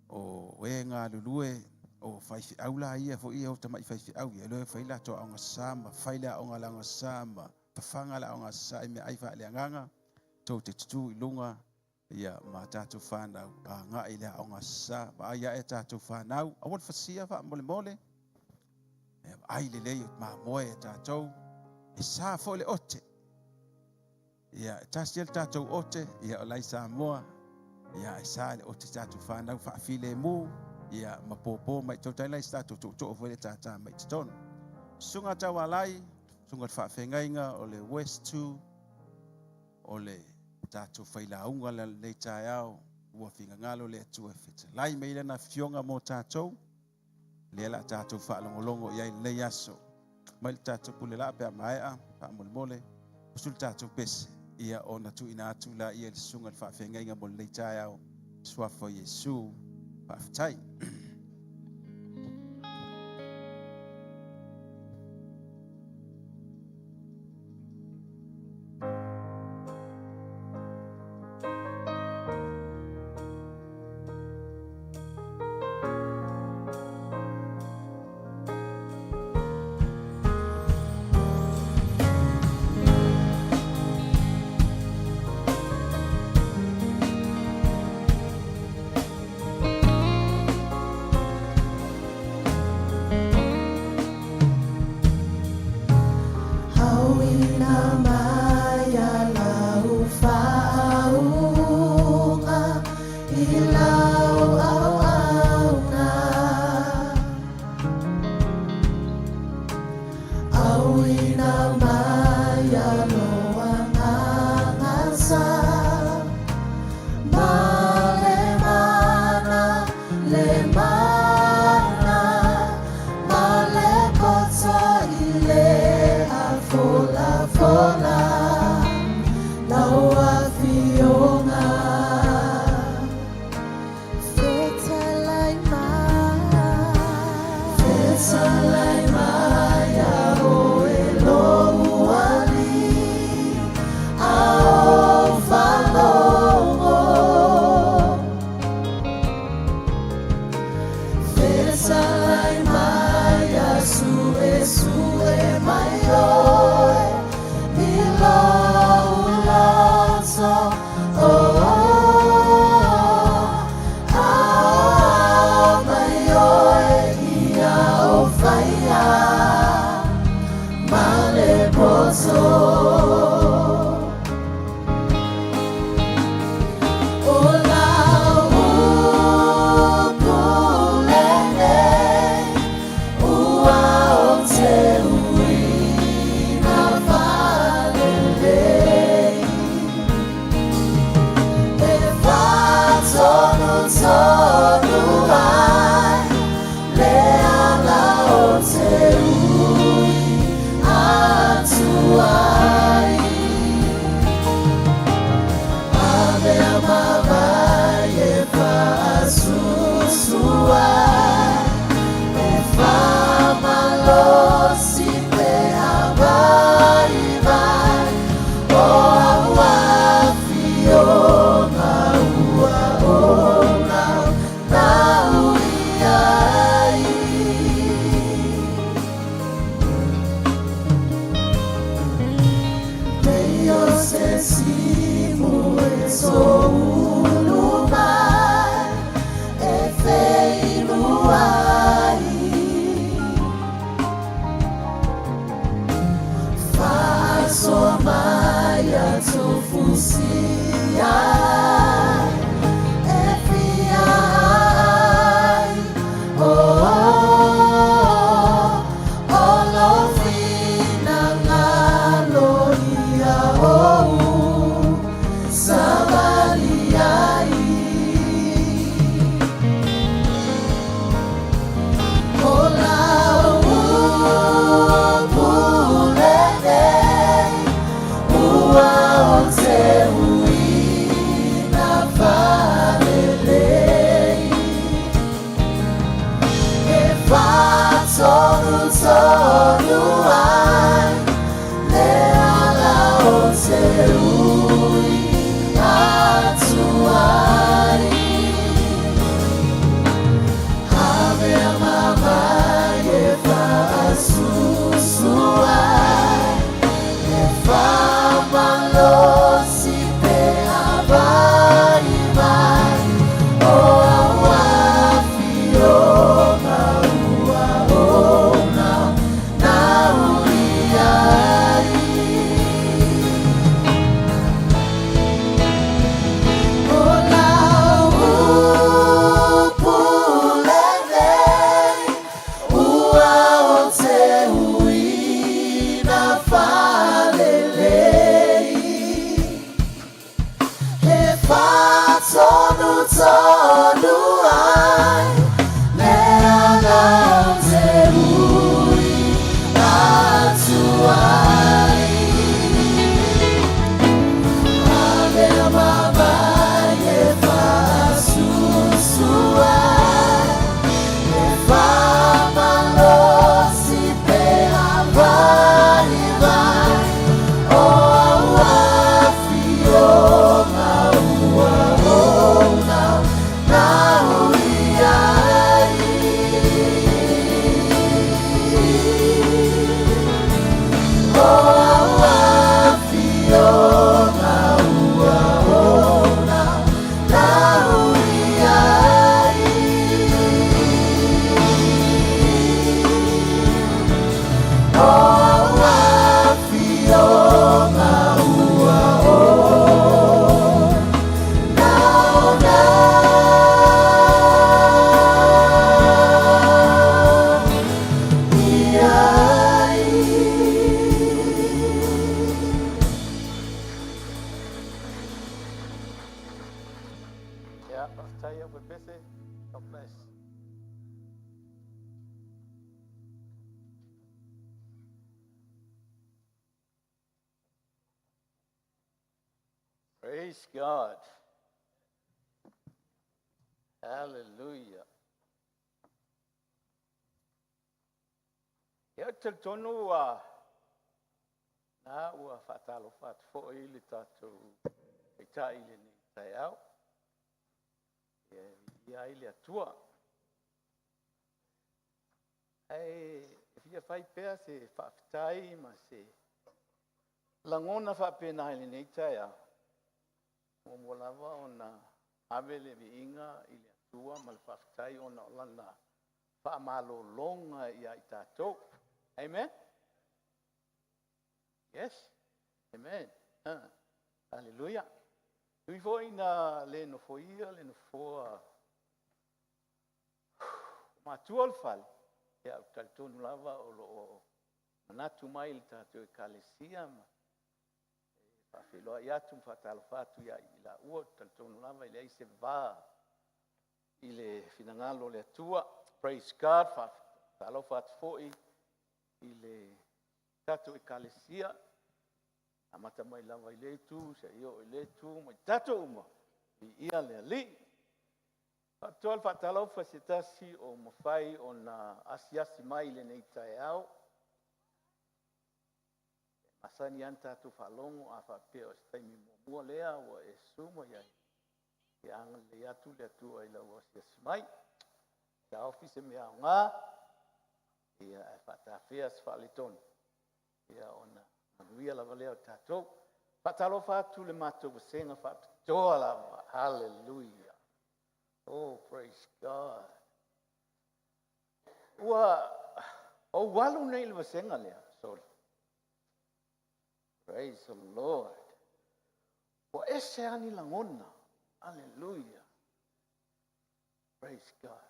[SPEAKER 2] o e galulue o faifeau la ia foi ia o tamai faifeau ia loe fai latou aoga sa ma fai le aoga le aoga sa ma fafaga le aoga sa i meaai faaleagaga tou te tutū i luga ia ma tatou fanau agai le aoga sa vaai ae tatou fanau aua le fasia faamolemole e vaai lelei o mamoe e tatou e sa foi le ote. Ia, e tasi le tatou ote, ia o lai Samoa, ia e sa le ote tatou whānau whaafilemu, ia ma pōpō mai tau tai lai se tatou tootoo foi le tātā mai totonu. Susuga Taualai, susuga le faafeagaiga o le West 2, o le tatou failauga le lenei taeao, ua finagalo le Atua e fetalai mai lana afioga mo tatou, lea la tatou faalogologo i ai lenei aso. Mai le tatou pule laa pe a maea, faamolemole, usu le tatou pese, ia ona tuuina atu la ia le susuga le faafeagaiga mo lenei taeao, suafa o Iesu, faafetai.
[SPEAKER 1] faasoa mai atofusia e fia ai oh, o lo finagalo ia ou savali ai. O lau upu lenei ua ou te uina faalelei e faatonutonu ai le ala ou te ui atu ai. Avea ma e faasusu ai e faamalosi pe a vaivai o au afioga ua ou naunau i ai. O lau upu lenei ua ou te uina faalelei e faatonutonu ai le ala ou te ui atu ai. Avea ma vae e faasusu ai e faamalosi pe a vaivai o au afioga ua ou naunau i ai. O au afioga ua ou naunau i ai. O au afioga ua ou naunau i ai.
[SPEAKER 3] Yeah, faafetai au Pepese. God bless. Praise God. Hallelujah. Ia talitonu ua na ua faatalofa atu foi le tatou taitai i lenei taeao. Ia viia ai le Atua. Ae e fia fai pea se faafetai ma se lagona faapena i lenei taeao. Muamua lava ona ave le viiga i le Atua ma le faafetai ona o lana faamalologa ia i tatou. Amen. Yes. Amen. Ah. Hallelujah. Ui foi na le nofoia le nofoa matua o le fale, ia ou talitonu lava o lo o manatu mai le tatou ekalesia ma e faafeiloai atu ma faatalofa atu ia i laua. Ou te talitonu lava e leai se va i le finagalo o le Atua. Praise God. Faatalofa atu foi i le tatou ekalesia, amata mai lava i le itu seia oo i le itu ma i tatou uma, viia le Alii. Faapitoa le faatalofa i se tasi o mafai ona asiasi mai i lenei taeao. E masani lava ona tatou faalogo a faapea o se taimi muamua lea ua e susu mai ai, ia agalelei atu le Atua i lau asiasi mai. Taofi se mea aoga, ia ae faatafea se faaletonu, ia ona manuia lava lea o tatou. Faatalofa atu le matou vasega faapitoa lava. Hallelujah. Oh, praise God. Ua ou alu nei i le vasega lea, sorry. Praise the Lord. Ua ese lava ni lagona. Aleluia. Praise God.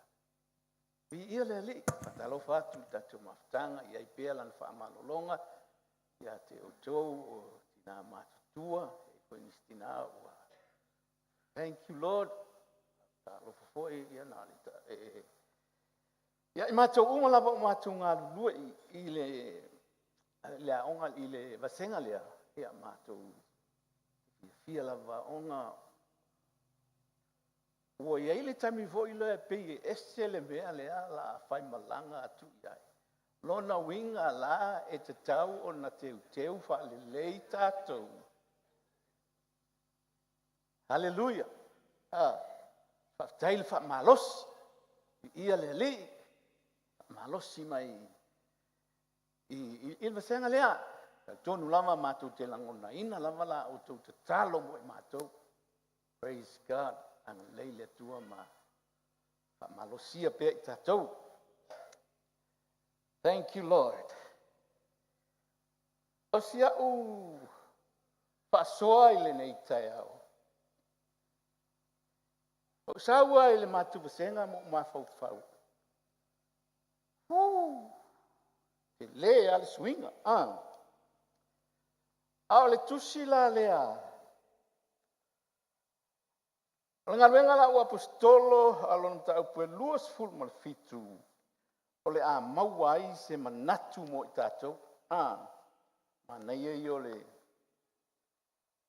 [SPEAKER 3] Viia le Alii. Faatalofa atu i le tatou mafutaga, i ai pea Lana faamalologa ia te outou o tina matutua, e i ai foi nisi tina ua. Thank you, Lord. Faatalofa foi ia na o le e, ia i matou uma lava o matou galulue i le aoga i le vasega lea, ia matou fiafia lava ona ua i ai le taimi foi lea pei e ese le mea lea la faimalaga atu i ai. Lona uiga la e tatau ona teuteu faalelei tatou. Haleluia! Faafetai le faamalosi. Viia le Alii. Faamalosi mai i le vasega lea. Talitonu lava matou te lagonaina lava la outou tatalo mo i matou. Praise God. Agalelei le Atua ma faamalosia pea i tatou. Thank you, Lord. O si au faasoa i lenei taeao, ou sau ai i le matou vasega ma ou mafaufau. Tele lava le suiga. A o le tusi la lea, o le galuega a le auaposeitolo a lona mataupu e 27, o le a maua ai se manatu mo i tatou. Manaia ia o le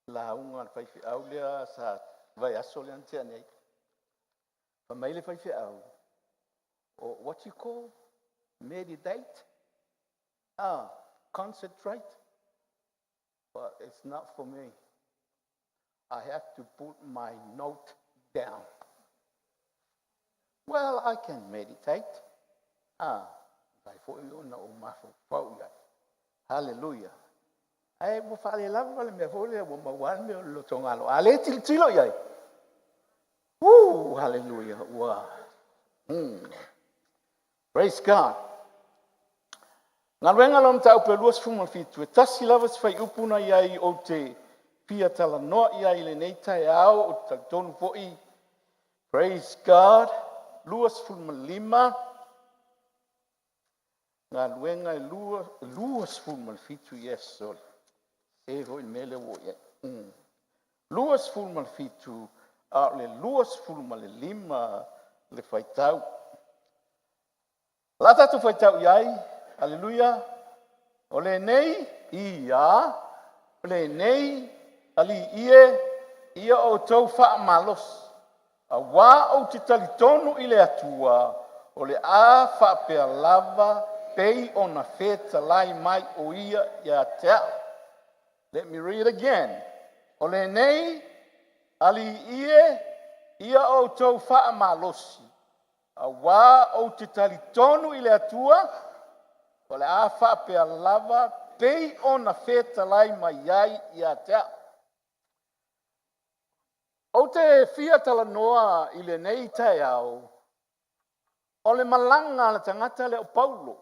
[SPEAKER 3] lauga a le faifeau lea sa vaiaso lea na tea nei. Fai mai le faifeau, o what you call meditate, concentrate, but it's not for me. I have to put my note down. Well, I can meditate. Vai foi ona o mafaufau i ai. Hallelujah. Ae ua faalelava le mea foi lea ua maua le mea o le lotogalo. A le tilotilo i ai. Hallelujah. Ua. Praise God. Galuega lona mataupu e 27, e tasi lava si fuaiupu na i ai ou te fia talanoa i ai i lenei taeao, ou te talitonu foi, praise God, 25, galuega e 27, yes, sorry. Se foi le mea lea ua i ai. 27, a o le 25 le faitau. La tatou faitau i ai, haleluia, o lenei ia, o lenei alii e, ia outou faamalosi, auā ou te talitonu i le Atua, o le a faapea lava pei ona fetalai mai o ia ia te au. Let me read again. O lenei alii e, ia outou faamalosi, auā ou te talitonu i le Atua, o le a faapea lava pei ona fetalai mai ai ia te au. Ou te fia talanoa i lenei taeao, o le malaga a le tagata lea o Paulo.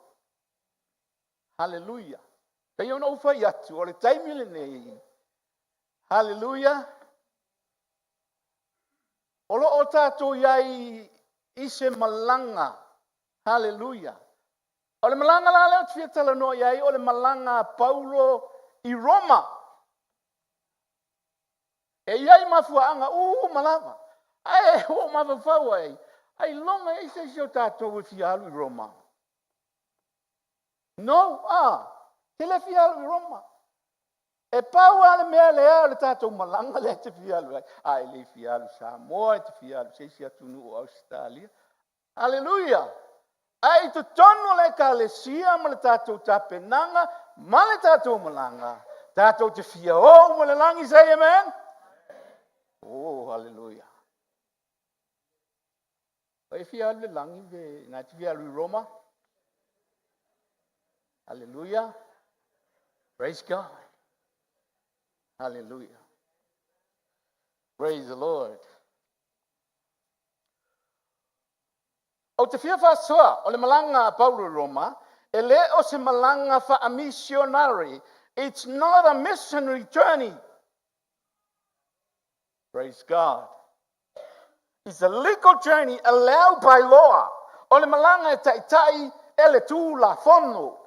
[SPEAKER 3] Haleluia. Pei ona ou fai atu, o le taimi lenei, haleluia, o lo o tatou i ai i se malaga, haleluia. O le malaga la lea ou te fia talanoa i ai, o le malaga a Paulo i Roma. E i ai mafuaaga uma lava. Ae ua ou mafaufau ai, ailoga e i ai se isi o tatou e fia alu i Roma. No, te le fia alu i Roma. E pau lava le mea lea o le tatou malaga lea e te fia alu ai. A e le fia alu i Samoa, e te fia alu i se isi atunuu o Ausetalia. Aleluia! Ae i totonu o le ekalesia ma le tatou tapenaga ma le tatou malaga, tatou te fia o uma i le lagi, say amen. Oh, hallelujah. E fia alu i le lagi, pe na te fia alu i Roma. Hallelujah. Praise God. Hallelujah. Praise the Lord. Ou te fia faasoa, o le malaga a Paulo i Roma, e le o se malaga faamisionare. It's not a missionary journey. Praise God. It's a legal journey allowed by law. O le malaga e taitai e le tulafono.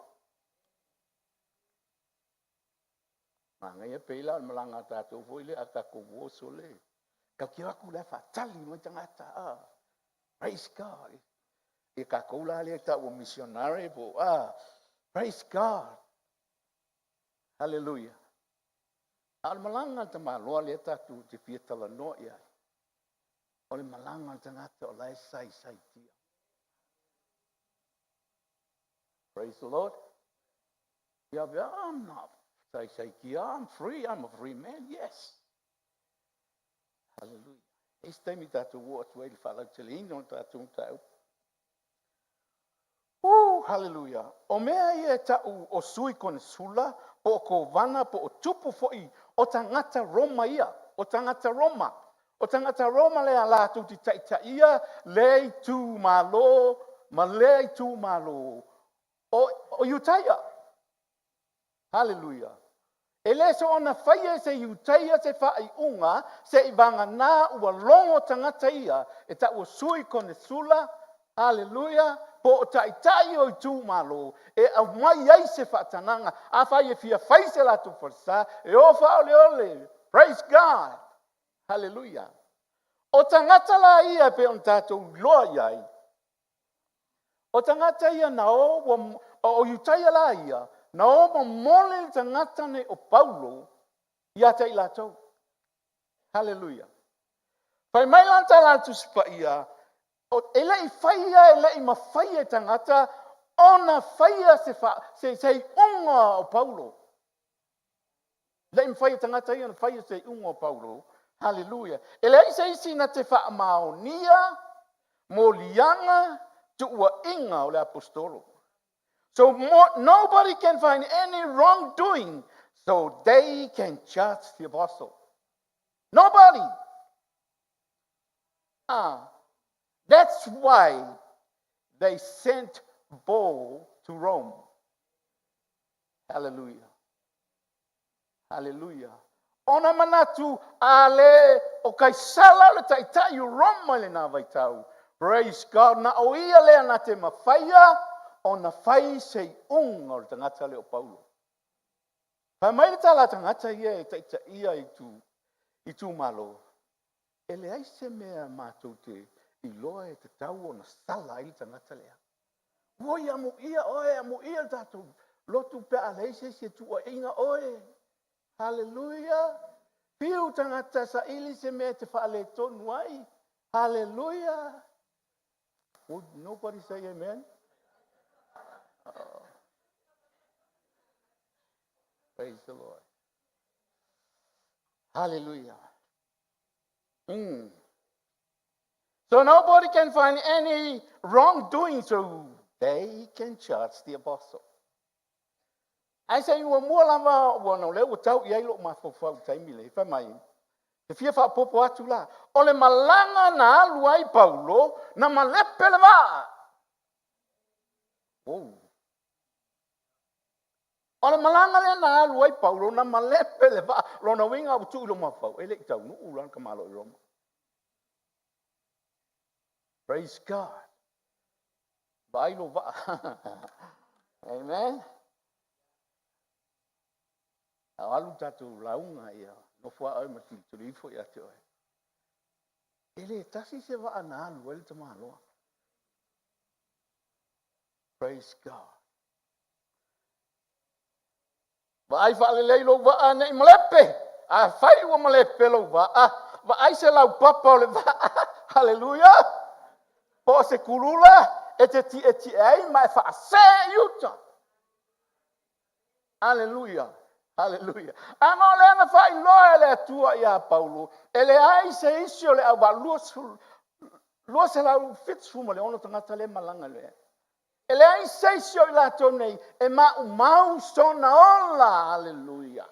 [SPEAKER 3] Manaia pei la o le malaga a tatou foi lea a tatou oso le. Tautio atu la e faatali mai tagata. Ah, praise God. E tatou la lea tau o missionary po ah, praise God. Hallelujah. A o le malaga a le tamaloa lea tatou te fia talanoa i ai. O le malaga a le tagata o la e saisaitia. Praise the Lord. Yeah, I'm not saisaitia. I'm free. I'm a free man. Yes. Hallelujah. E isi taimi tatou o atu ai le faalauteleina o le tatou mataupu. Woo, hallelujah. O mea ia e ta'u o sui konesula, po o kovana, po o tupu fo'i o tagata Roma ia, o tagata Roma. O tagata Roma lea latou te taitaia lea itumalo ma lea itumalo o, o Iutaia. Haleluia! E le soona faia e se Iutaia se faaiuga seivagana ua logo tagata ia e taua sui konesula, haleluia, po o taitai o itumalo e aumai ai se faatagaga. Afai e fia fai se latou falesa, e o faaoleole. Praise God! Haleluia! O tagata la ia e pei ona tatou iloa i ai, O tagata ia na o, ua, o Iutaia la ia, na o momoli le tagata nei o Paulo ia te i latou. Haleluia. Fai mai la tala a le Tusi Paia, e le i faia, e le i mafai e tagata ona faia se, fa, se, se iuga o Paulo. E le i mafai e tagata ia ona faia se iuga o Paulo. Haleluia. E leai se isi na te faamaonia moliaga tuuaiga o le aposetolo. So nobody can find any wrongdoing so they can judge the apostle. Nobody. Ah, that's why they sent Paul to Rome. Hallelujah. Hallelujah. Ona manatu a le o Kaisala le taitai o Roma i lena vaitau. Praise God. Na o ia lea na te mafaia ona fai se iuga o le tagata lea o Paulo. Fai mai le tala a tagata ia e taitaia i tu, itumalo, e leai se mea matou te iloa e tatau ona sala ai le tagata lea. Oi, amuia oe, amuia le tatou lotu pe a leai se isi e tuuaiina oe. Haleluia! Fiu tagata saili se mea e te faaletonu ai. Haleluia! Would nobody say amen? Oh. Praise the Lord. Hallelujah. So nobody can find any wrongdoing so they can judge the apostle. Ae se i muamua lava ua ona o lea ua tau i ai lou mafaufau i le taimi lenei, fai mai, e fia faaopoopo atu la, o le malaga na alu ai Paulo, na malepe le vaa. Oh. O le malaga lea na alu ai Paulo, na malepe le vaa. Lona uiga ua tuu i lou mafaufau, e le i taunuu la le tamaloa i Roma. Praise God. Vaai lou vaa. Amen. A alu tatou lauga ia, nofo a oe ma tilotilo ifo ia te oe. E le tasi se vaa na alu ai le tamaloa. Praise God. Vaai faalelei lou vaa ne i malepe. Afai ua malepe lou vaa, vaai se laupapa o le vaa. Haleluia! Po o se kulula e te tietie ai ma e faasee i uta. Haleluia! Haleluia! Ana o lea na faailoa e le Atua iā Paulo, e leai se isi o le auvaa 276 tagata lea e malaga i le E leai se isi o i latou nei e maumau sona ola. Aleluia.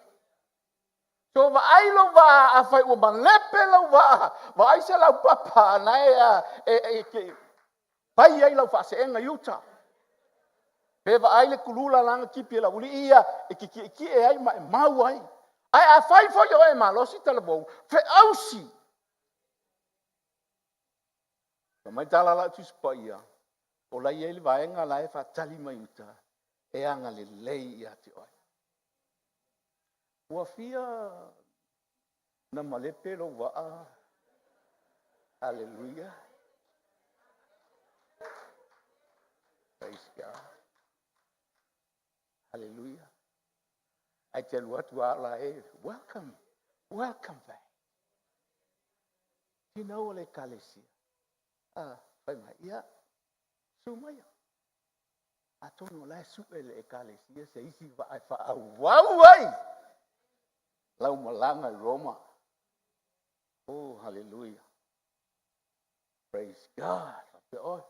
[SPEAKER 3] So vaai lou vaa, afai ua malepe lou vaa, vaai se laupapa na e, e, e, e fai ai lau faaseega i uta. Pe vaai le kulu lalaga tipi e le aualii ia e te tietie ai ma e mau ai. Ae afai foi o oe e malosi talavou, feausi. Fai mai le tala a lau Tusi Paia, o la e i ai le vaega la e faatali mai uta e agalelei ia te oe. Ua fia na malepe lou vaa? Haleluia. Praise God. Haleluia. Ae te alu atu a la e, welcome, welcome back. Tino o le ekalesia. Ah, fai mai, ia, su maia. Atonu o la e sue le ekalesia se isi vaa e faaauau ai lau malaga i Roma. Oh, haleluia. Praise God. Faapea oe.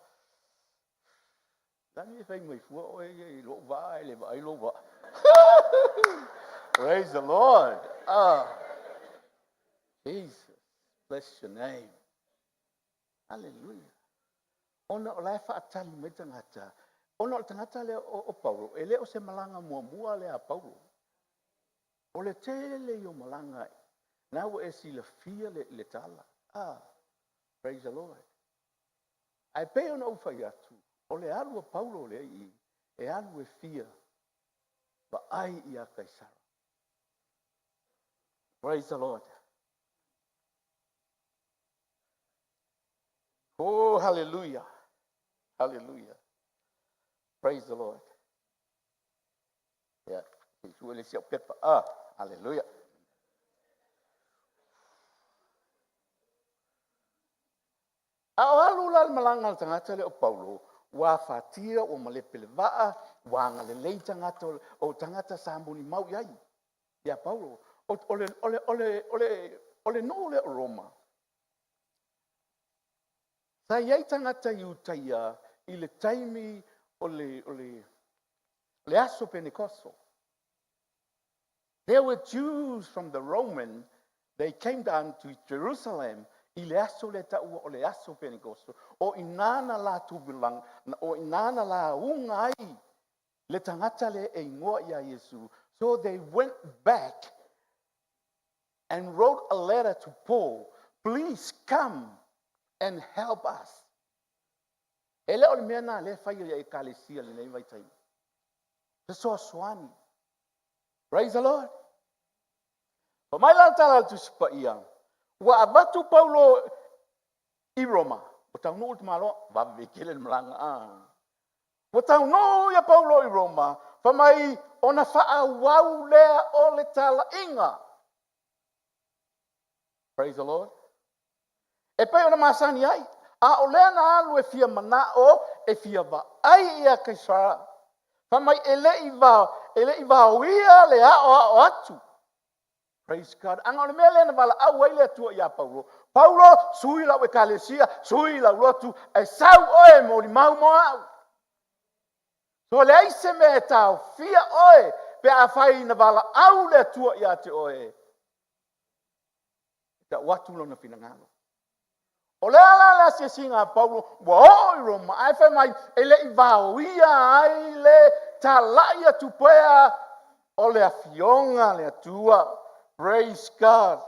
[SPEAKER 3] Lani e fai mai fua oe ia i lou vaa e le vaai lou vaa. Praise the Lord. Ah, Jesus, bless your name. Hallelujah. Ona o la e faatali mai tagata. Ona o le tagata lea o Paulo, e le o se malaga muamua lea a Paulo. O le tele i o malaga, na ua e silafia le tala. Ah, praise the Lord. Ae pei ona ou fai atu, o le alu a Paulo lea i, e alu e fia vaai ia Kaisara. Praise the Lord. Oh, hallelujah. Hallelujah. Praise the Lord. Yeah, se le si au pepa. Ah, hallelujah. A o alu la le malaga a le tagata lea o Paulo, ua afatia, ua malepe le vaa, ua agalelei tagata o tagata sa molimau i ai ia Paulo. O le nuu lea o Roma, sa i ai tagata Iutaia i le taimi o le aso Penekoso. There were Jews from the Roman, they came down to Jerusalem i le aso le taua o le aso Penekoso. O i nā na latou bilang, o i nā na lauga ai le tagata le e ingoa ia Iesu. So they went back and wrote a letter to Paul, please come and help us. E le o le mea nā le fai ia ekalesia lenei vaitaimi. Fesoasoani. Praise the Lord. Fa mai la tala le Tusi Paia, ua avatu Paulo i Roma, ua taunuu le tamaloa, vave tele le malaga. Ah. Ua taunuu ia Paulo i Roma, fa mai ona faaauau lea o le talaiga. Praise the Lord. E pei ona masani ai, a o lea na alu e fia manao, e fia vaai ia Kaisara. Fa mai e le i vaoia le ao atu. Praise God. Anga o le mea lea na valaau ai le Atua ia Paulo. Paulo, sui lau ekalesia, sui lau lotu, e sau oe molimau mo au. So leai se mea e taofia oe, pe a fai na valaau le Atua ia te oe. E tau atu lona finagalo. O lea la le asiasiga a Paulo, ua oo i Roma, ae fai mai, e le i vaoia ai le talai atu pea o le afioga le Atua. Praise God.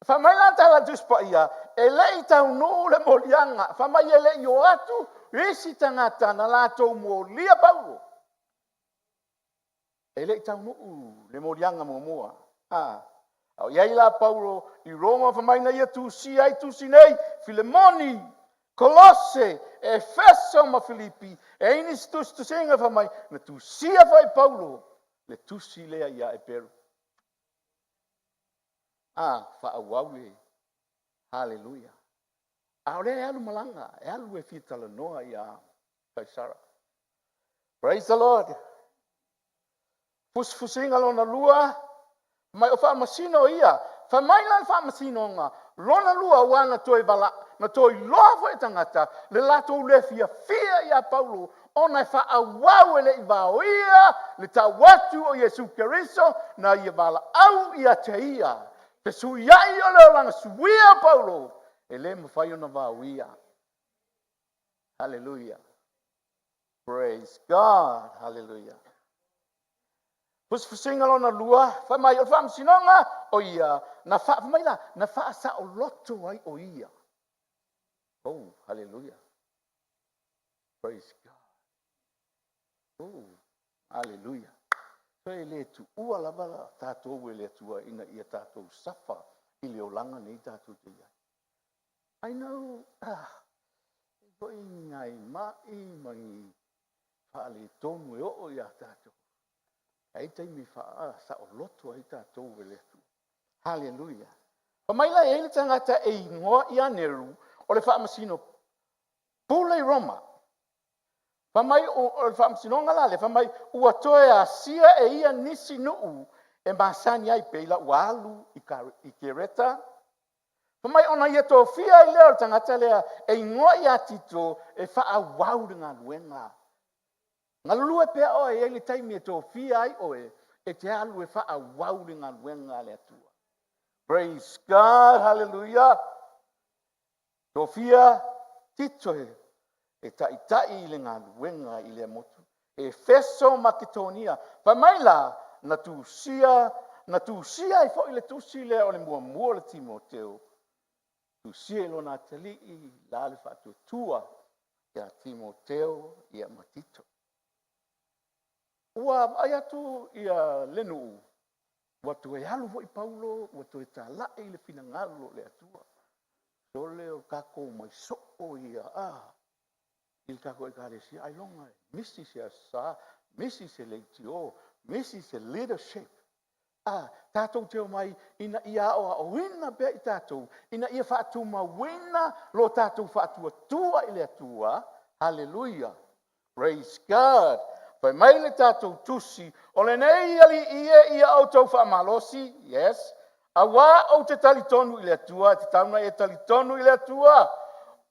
[SPEAKER 3] Fai mai la tala Tusi Paia, e le i taunuu le moliaga, fai mai e le i o atu isi tagata na latou molia Paulo. E le i taunuu le moliaga muamua. Ah. A o iai la Paulo i Roma, fai mai na ia tusia ai tusi nei, Filemoni, Kolose, Efeso ma Filipi, e ini se tusitusiga fai mai, na tusia foi Paulo le tusi lea ia Eperu. Ah, faaauau le haleluia. A o lea e alu malaga, e alu e fia talanoa ia Kaisara. Praise the Lord. Fusifusiga lona lua, mai o faamasino ia, fai mai la le faamasinoga, lona lua ua na toe vala, na toe iloa foi tagata, le latou le fiafia ia Paulo, ona e faaauau e le i vaoia le tau atu o Iesu Keriso, na ia valaau ia te ia. Fesuiai o le olaga suia Paulo, e le mafai ona vaoia. Haleluia. Praise God. Hallelujah. Fusifusiga lona lua, fai mai o le faamasinoga o ia, na faa, fai mai la, na faasaoloto ai o ia. Oh, hallelujah. Praise God. Oh, hallelujah. So e le tuua lava la tatou e le Atua ina ia tatou safa i le olaga nei tatou te i ai. I know, ah, e foi nai mai ma ni faaletonu e oo iā tatou. Ai taimi faasaoloto ai tatou e le Atua. Haleluia. Fai mai la e i ai le tagata e igoa ia Neru, o le faamasino pule i Roma. Fai mai o le faamasinoga la lea, fai mai ua toe asia e ia nisi nuu e masani ai pei la ua alu i Kereta. Fai mai ona ia tofia ai lea o le tagata lea e igoa ia Tito e faaauau le galuega. Galulue pea oe, e i ai le taimi e tofia ai oe e te alu e faaauau le galuega a le Atua. Praise God, hallelujah. Tofia Tito e taitai i le galuega i lea motu. Efeso Maketonia. Fai mai la, na tusia, na tusia ai foi le tusi lea o le muamua o le Timoteo, tusia i lona atalii la le faatuatua ia Timoteo ia ma Tito. Ua vaai atu ia le nuu, ua toe alu foi Paulo, ua toe talai le finagalo o le Atua. Sole o tatou omai soo ia a i le tatou ekalesia, ailoga e misi se aso Sa, misi se leitio, misi se leadership. A tatou te omai ina ia aoaoina pea i tatou, ina ia faatumauina lo tatou faatuatua i le Atua. Haleluia. Praise God. Fai mai le tatou tusi, o lenei alii e ia outou faamalosi, yes, auā ou te talitonu i le Atua, e tatau ona e talitonu i le Atua,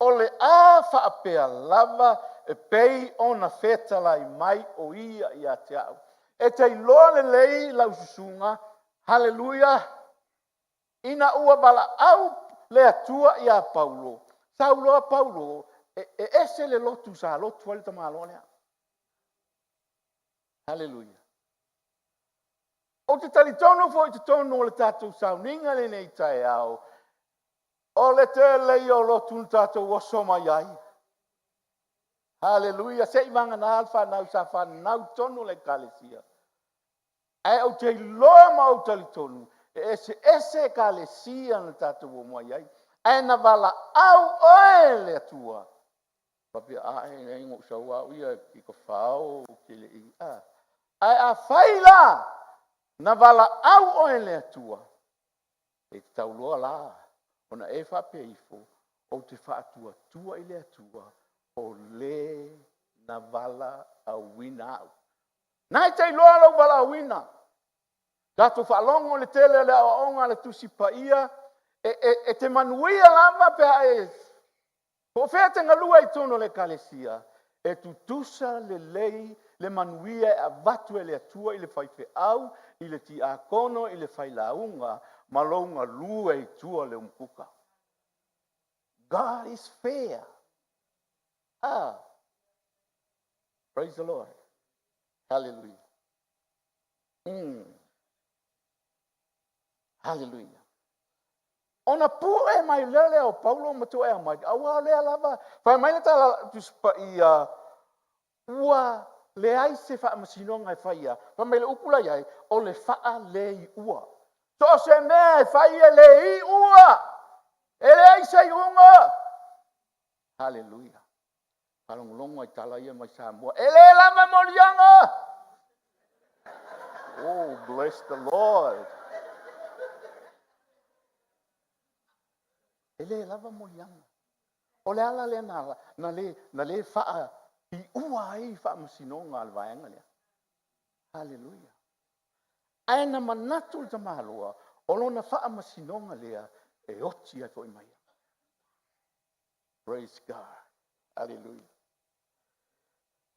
[SPEAKER 3] o le a faapea lava e pei ona fetalai mai o ia ia te au. E te iloa lelei lau susuga, haleluia, ina ua valaau le Atua ia Paulo, sau loa Paulo, e ese le lotu sa lotu ai le tamaloa lea. Haleluia. Ou te talitonu foi i totonu o le tatou sauniga i lenei taeao, o le tele ia o lotu na tatou oso mai ai. Haleluia. Se i vagana le fanau sa fanau i totonu o le ekalesia. Ae ou te iloa ma ou talitonu, e eseese ekalesia na tatou omai ai, ae na valaau oe e le Atua. Faapea, a e leai na ou sau lava au ia i Tafao ou te le i, a. Ae afai la na valaau oe e le Atua, e tatau loa la ona e faapea ifo, ou te faatuatua i le Atua o le na valaauina au. Na e te iloa lou valaauina. Tatou faalogo i le tele o le aoaoga a le Tusi Paia, e te manuia lava pe a e, po o fea e te galue ai i totonu o le ekalesia, e tutusa lelei le manuia e avatu e le Atua i le faifeau, i le tiakono, i le failauga, ma lou galue i tua o le umukuka. God is fair. Ah, praise the Lord. Hallelujah. Hallelujah. Ona pue mai lea lea o Paulo ma tuuea mai, aua o lea lava, fai mai le tala Tusi Paia, ua leai se faamasinoga e faia. Fai mai le upu la i ai, o le faaleiua. So o se mea e fai e le iua, e leai se iuga. Haleluia. Faalogologo ai tala ia mai Samoa. E le lava moliaga. Oh, bless the Lord. E le lava moliaga. O le ala lea na, na le, na le faaiua ai faamasinoga a le vaega lea. Haleluia. Ae na manatu le tamaloa, o lona faamasinoga lea e oti ai foi mai. Praise God. Hallelujah.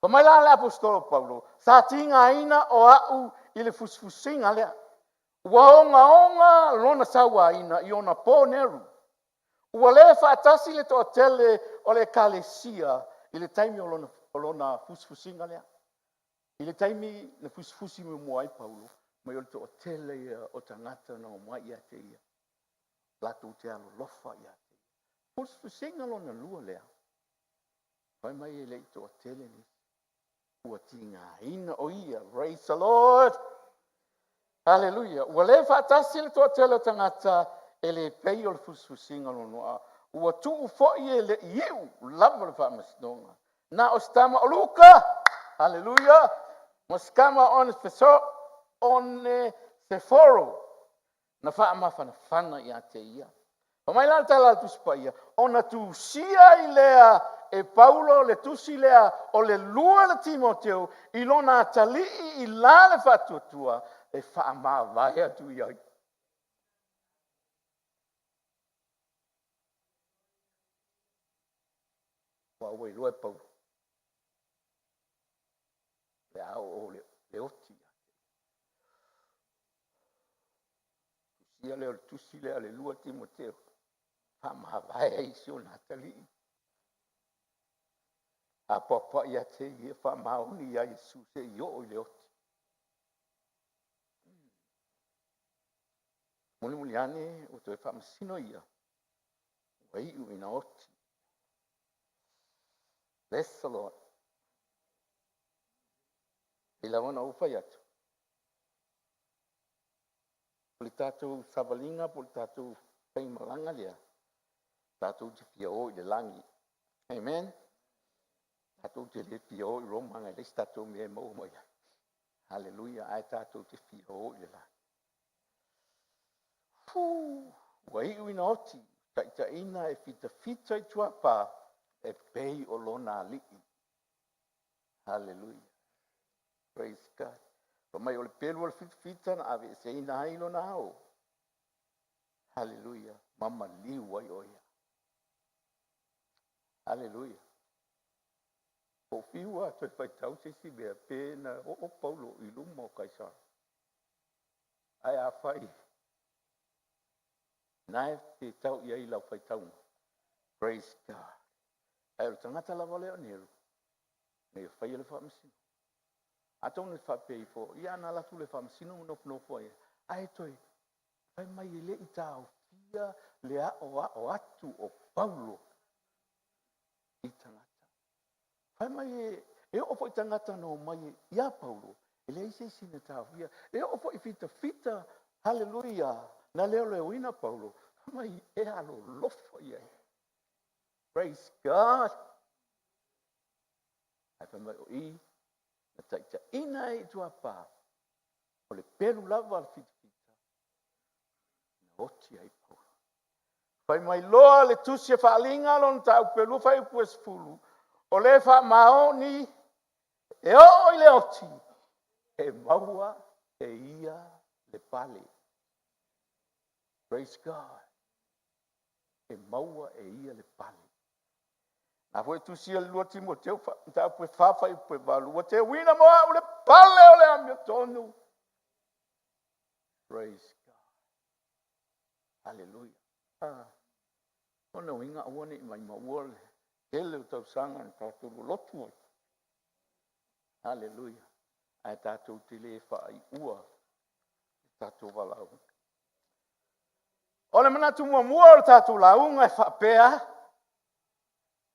[SPEAKER 3] Fai mai la le aposetolo Paulo, sa tigaina o au i le fusifusiga lea. Ua ogaoga lona sauaina i ona poneru. Ua le faatasi le toatele o le ekalesia i le taimi o lona o lona fusifusiga lea. I le taimi na fusifusi muamua ai Paulo, mai o le toatele ia o tagata na omai ia te ia, latou te alolofa ia te ia. Fusifusiga lona lua lea, fai mai e le i toatele nisi, ua tigaina o ia, praise the Lord, haleluia, ua le faatasi le toatele o tagata e le pei o le fusifusiga lona ua tuu foi e le i iu lava le faamasinoga. Na o si tama o Luka, haleluia, ma si tama o Oneseforo na faamafanafana ia te ia. Fai mai la le tala a le Tusi Paia, ona tusia ai lea e Paulo le tusi lea o le lua le Timoteo i lona atalii i la le faatuatua e faamavae atu i ai. Aua ua iloa e Paulo le a oo le oti. Tusia lea o le tusi lea o le 2 Timoteo, faamavae ai si ona atalii. Apoapoai ia te ia, faamaoni ia Iesu seia oo i le oti. Mulimuli ane ua toe faamasino ia, ua iu ina oti. Bless the Lord. E pei lava ona ou fai atu, o le tatou savaliga po o le tatou faimalaga lea, tatou te fia o i le lagi. Amen. Tatou te le fia o i Roma, e leai se tatou mea e maua mai ai. Haleluia, ae tatou te fia o i le lagi. Ua iu ina oti, taitaiina e fitafita i tuapa e pei o lona alii. Haleluia. Praise God. Fai mai o le pelu o le fitafita na aveeseina ai lona ao. Haleluia. Ma maliu ai o ia. Haleluia. Po o fiu a toe faitau se isi mea, pe na oo Paulo i luma o Kaisara. Ae afai na e te tau i ai lau faitauga. Praise God. Ae o le tagata lava lea o Nero, na ia faia le faamasino. Atonu e faapea ifo, ia ana alu atu le faamasino ma nofonofo ai, ae toe fai mai e le i taofia le aoao atu o Paulo i tagata. Fai mai e oo foi tagata na omai ia Paulo, e leai se isi na taofia. E oo foi fitafita, haleluia, na leoleoina Paulo, fai mai e alolofa i ai. Praise God. Ae fai mai o i, na taitaiina ai i tuapa, o le pelu lava a le fitafita, na oti ai Paulo. Fai mai loa le tusi e faaliga lona mataupu e 2 fuaiupu e 10, o le faamaoni e oo i le oti, e maua e ia le pale. Praise God. E maua e ia le pale. Na foi tusia le 2 Timoteo mataupu e 4 fuaiupu e 8, ua teuina mo au le pale o le amiotonu. Praise God. Hallelujah. Ah. Ona uiga aua ne i maumau le tele o tausaga na tatou lolotu ai. Hallelujah. Ae tatou te le faaiua le tatou valaau. O le manatu muamua o le tatou lauga e faapea,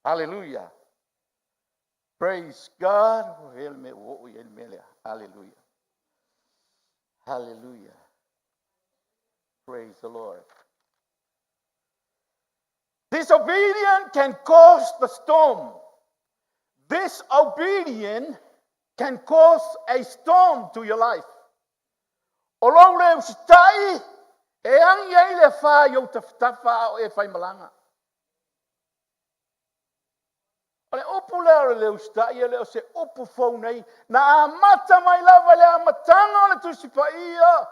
[SPEAKER 3] hallelujah. Praise God. Ua ea le mea ua oo i ai le mea lea. Hallelujah. Hallelujah. Praise the Lord. Disobedience can cause the storm. Disobedience can cause a storm to your life. O lou le usitai e agi ai le afa i ou tafatafa a o e faimalaga. O le upu lea o le le usitai e le o se upu fou nei, na amata mai lava i le amataga o le Tusi Paia.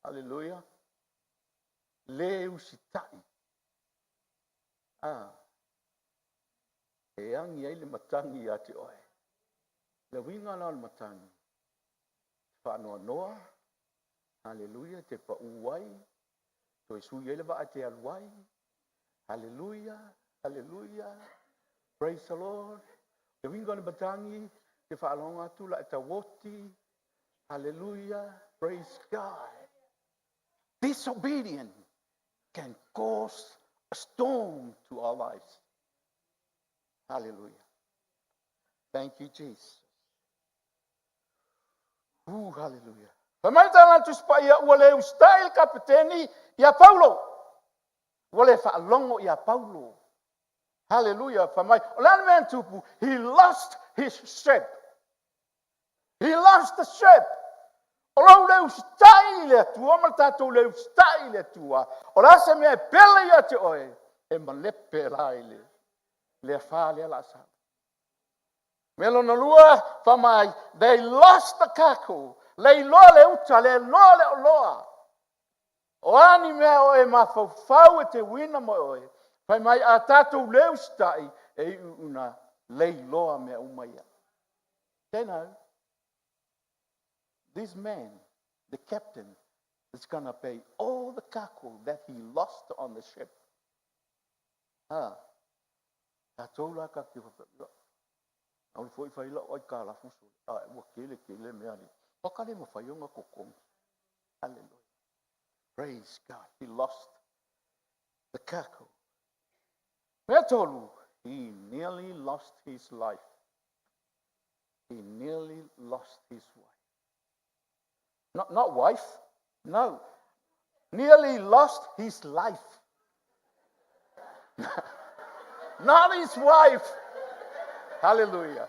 [SPEAKER 3] Haleluia. Le usitai. Ah. E agi ai le matagi ia te oe. Le uiga la o le matagi, faanoanoa, haleluia, te pau ai, toe sui ai le vaa e te alu ai, haleluia, haleluia. Praise the Lord. Te uiga o le matagi, te faalogo atu la e tauoti. Hallelujah. Praise God. Disobedience can cause a storm to our lives. Hallelujah. Thank you, Jesus. Ooh, hallelujah. Fai mai le tala a le Tusi Paia, ua le usitai le kapeteni iā Paulo. Ua le faalogo iā Paulo. Hallelujah. Fai mai, o le a le mea na tupu? He lost his ship. He lost the ship. O lou le usitai i le Atua ma le tatou le usitai i le Atua, o le a se mea e pele ia te oe, e malepe la i le le afā lea o le a sau. Mea lona lua, fai mai, they lost the cargo. Le iloa le uta, le iloa le oloa. O a ni mea o e mafaufau e teuina mo oe, fai mai a tatou le usitai, e iu ina le iloa mea uma ia. They know. This man, the captain, is gonna pay all the cargo that he lost on the ship. Ha. Tatou la ka te whakapea. Aule foi fai lau aitalafu sole. A ua tele tele mea ni. Paka le mawhai o ngā kokongi. Hallelujah. Praise God. He lost the cargo. Mea tolu, he nearly lost his life. He nearly lost his wife. Not wife, no. Nearly lost his life. Not his wife. Hallelujah.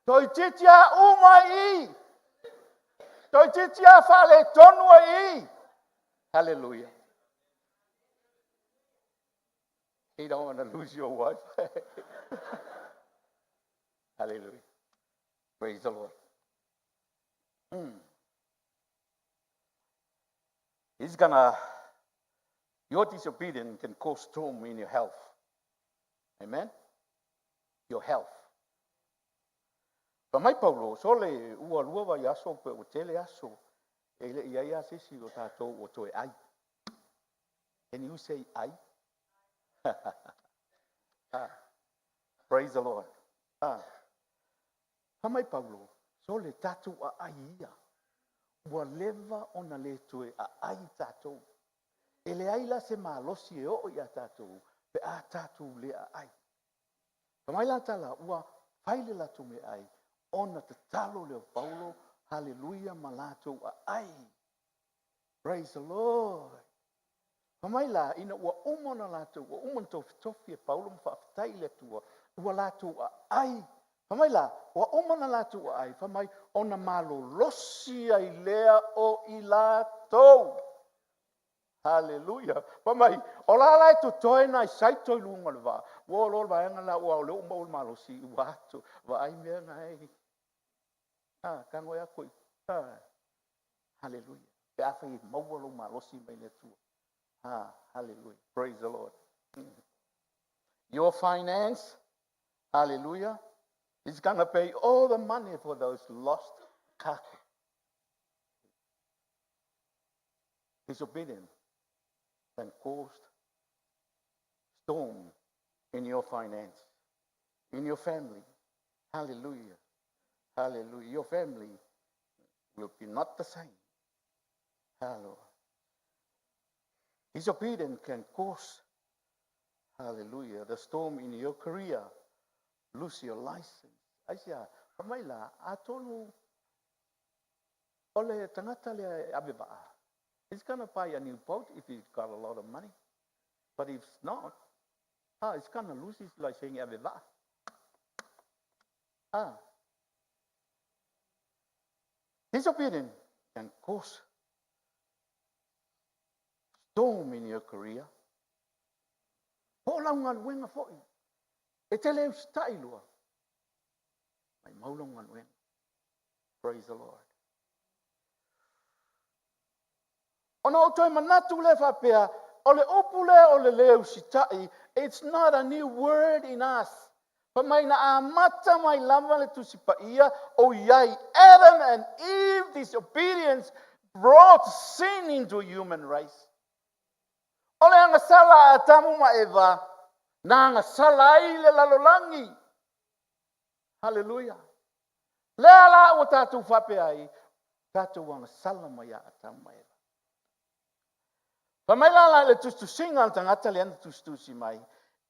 [SPEAKER 3] Toeitiiti lava uma ai i. Toeitiiti lava faaletonu ai i. Hallelujah. You don't want to lose your wife. Hallelujah. Praise the Lord. He's gonna, your disobedience can cause storm in your health. Amen? Your health. Fai mai Paulo, sole ua lua vaiaso pe ua tele aso, e le i ai lava se isi o tatou ua toe ai. Can you say ai? Ah, praise the Lord. Ah. Fai mai Paulo, sole tatou aai ia. Ua leva ona le toe aai tatou. E leai la se malosi e oo ia tatou pe a tatou le aai. Fai mai la tala, ua fai le latou meaai ona tatalo lea o Paulo, haleluia, ma latou aai. Praise the Lord. Fai mai la, ina ua uma ona latou, ua uma ona tofitofi e Paulo ma faafetai i le Atua, ua latou aai. Fai mai la, ua uma ona latou aai, fai mai, ona malolosi ai lea o i latou. Haleluia! Fai mai, o la la e totoe nai saito i luga o le vaa. Ua oo loa le vaega la, ua o lea ua maua le malosi, ua ato, vaai mea na e. Ah, tago e ako i. Ah, haleluia. Pe afai e maua lou malosi mai le Atua. Ah, haleluia. Praise the Lord. Your finance, hallelujah, is gonna pay all the money for those lost cargo. Disobedience can cause storm in your finance, in your family. Hallelujah. Hallelujah. Your family will be not the same. Hallelujah. Disobedience can cause, hallelujah, the storm in your career, lose your license. Aisea, fai mai la, atonu o le tagata lea e ave vaa, he's gonna buy a new boat if he's got a lot of money. But if not, ah, he's gonna lose his license e ave vaa. Ah. Disobedience can cause storm in your career. Po o lau galuega foi, e te le usitai loa, maimau lau galuega. Praise the Lord. Ona ou toe manatu lea faapea, o le upu lea o le le usitai, it's not a new word in us. Fai mai na amata mai lava le Tusi Paia o i ai Adam and Eve disobedience brought sin into human race. O le agasala a Atamu ma Eva, Na agasala ai le lalolagi. Haleluia. Lea la ua tatou faapea ai, tatou agasala mai ia Atamu ma Eva. Fai mai la la le tusitusiga a le tagata lea na tusitusi mai,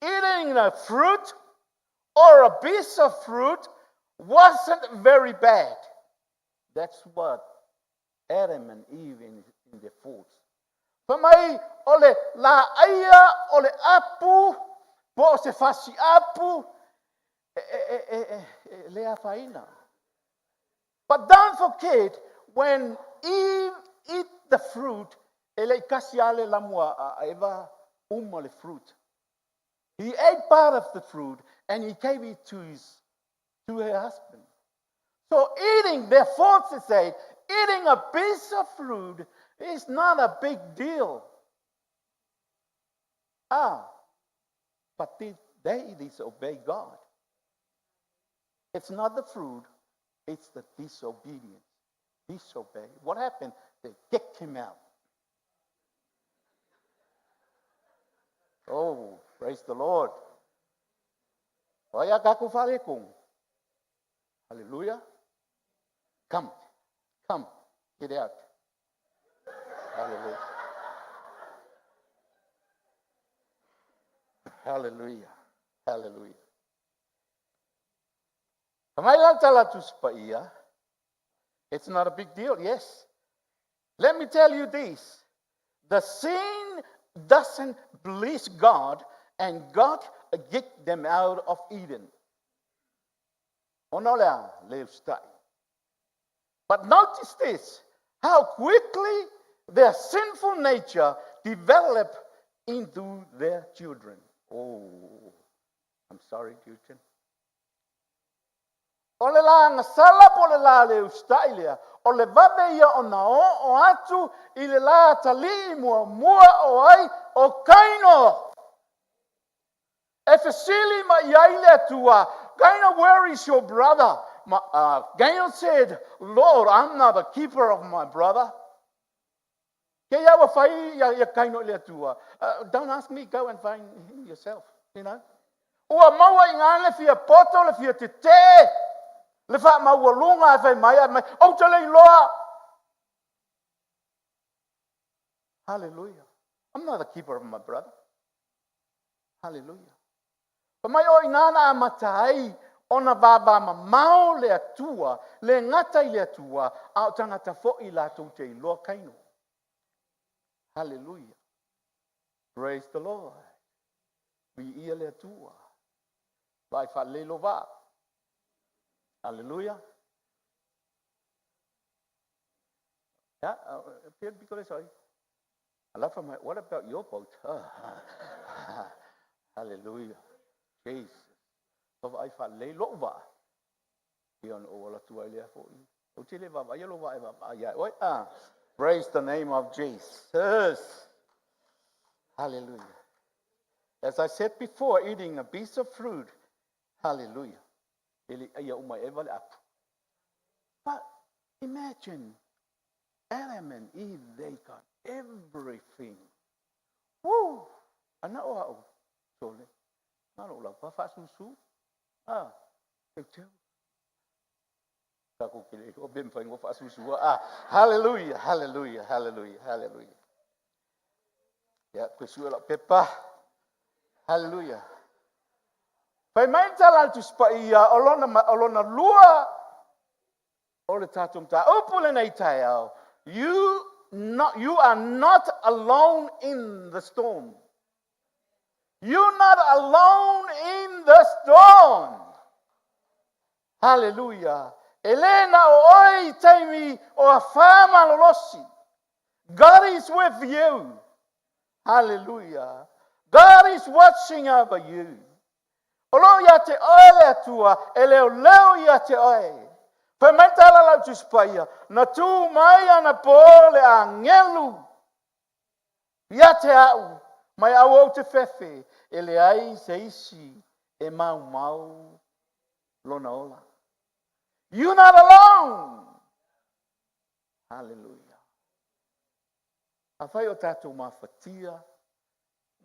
[SPEAKER 3] eating a fruit or a piece of fruit wasn't very bad. That's what Adam and Eve in their thoughts. Fai mai o le laaia o le apu po o se fasi apu e, e, e, e, e le afaina. But don't forget, when Eve eat the fruit, e le i kasi lava le lamu a Eva uma le fruit. He ate part of the fruit and he gave it to her husband. So eating, their thoughts say, eating a piece of fruit is not a big deal. Ah, but they disobey God. It's not the fruit, it's the disobedience. Disobey. What happened? They kicked him out. Oh, praise the Lord. Oia kaku wharekung. Hallelujah. Come, come, get out. Hallelujah. Hallelujah. Hallelujah. Mai la tala tusi paia. It's not a big deal, yes. Let me tell you this. The sin doesn't please God, and God get them out of Eden. Ona o le a? Le usita'i. But notice this, how quickly their sinful nature developed into their children. Oh, I'm sorry, Newton. O le la agasala po o le la le usitai lea, o le vave ia ona oo atu i le la atalii muamua o ai o Kaino. E fesili mai i ai le Atua, Kaino, where is your brother? Ma, Kaino said, Lord, I'm not the keeper of my brother. Ke ia ua fai ia, ia Kaino i le Atua. Don't ask me, go and find him yourself, you know. Ua maua i ngā le fia poto, le fia tetē, le faamaualuga e fai mai, ai mai, ou te le iloa. Hallelujah. I'm not the keeper of my brother. Hallelujah. Fa mai o ina na amata ai ona vāvāmamao le Atua, le gata i le Atua, a o tagata foi latou te iloa Kaino. Hallelujah. Praise the Lord. Viia le Atua. Vaai faalelei lo vaa. Hallelujah. Yeah, pia piko le sai. Alofa mai, what about your boat? Hallelujah. Jesus. Vaavaai faalelei lou vaa. Ia ona ou ola atu ai lea foi. Ou te le vaavaaia lou vaa e vaavaai ai oe. Ah, praise the name of Jesus. Hallelujah. As I said before, eating a piece of fruit. Hallelujah. E le aia uma e Eva le apu. But imagine Adam and Eve, they got everything. Woo! Ana o au, sole. Na lo lau pa faasusu. Ah, teuteu. Takou ke le iloa pe mafai ona faasusua. Ah, hallelujah, hallelujah, hallelujah, hallelujah. Ia, koe sue lau pepa. Hallelujah. Fai mai le tala a le Tusi Paia, o lona, o lona lua o le tatou mataupu lenei taeao, you, not, you are not alone in the storm. You're not alone in the storm. Hallelujah. E le na o oe i taimi o afā malolosi. God is with you. Hallelujah. God is watching over you. O lo o ia te oe le Atua, e leoleo ia te oe. Fai mai tala lau Tusi Paia, na tū mai ana pō le agelu ia te au, mai au ou te fefe, e leai se isi e maumau lona ola. You not alone! Hallelujah. Afai o tatou mafatia,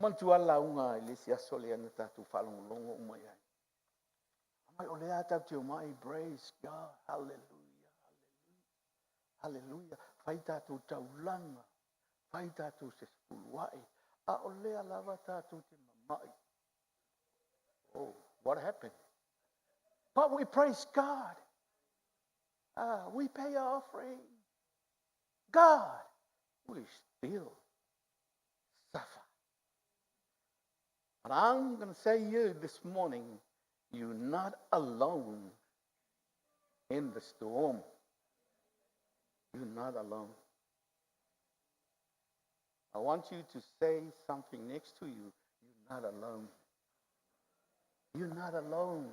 [SPEAKER 3] Manatua le lauga i le isi aso lea na tatou faalogologo uma i ai. Mai o lea tatou te omai, praise God, hallelujah, hallelujah. Fai tatou taulaga, fai tatou se sefuluai, a o lea lava tatou te mamai. Oh, what happened? But we praise God. We pay our offering. God, we still suffer. But I'm going to say to you this morning, you're not alone in the storm. You're not alone. I want you to say something next to you. You're not alone. You're not alone.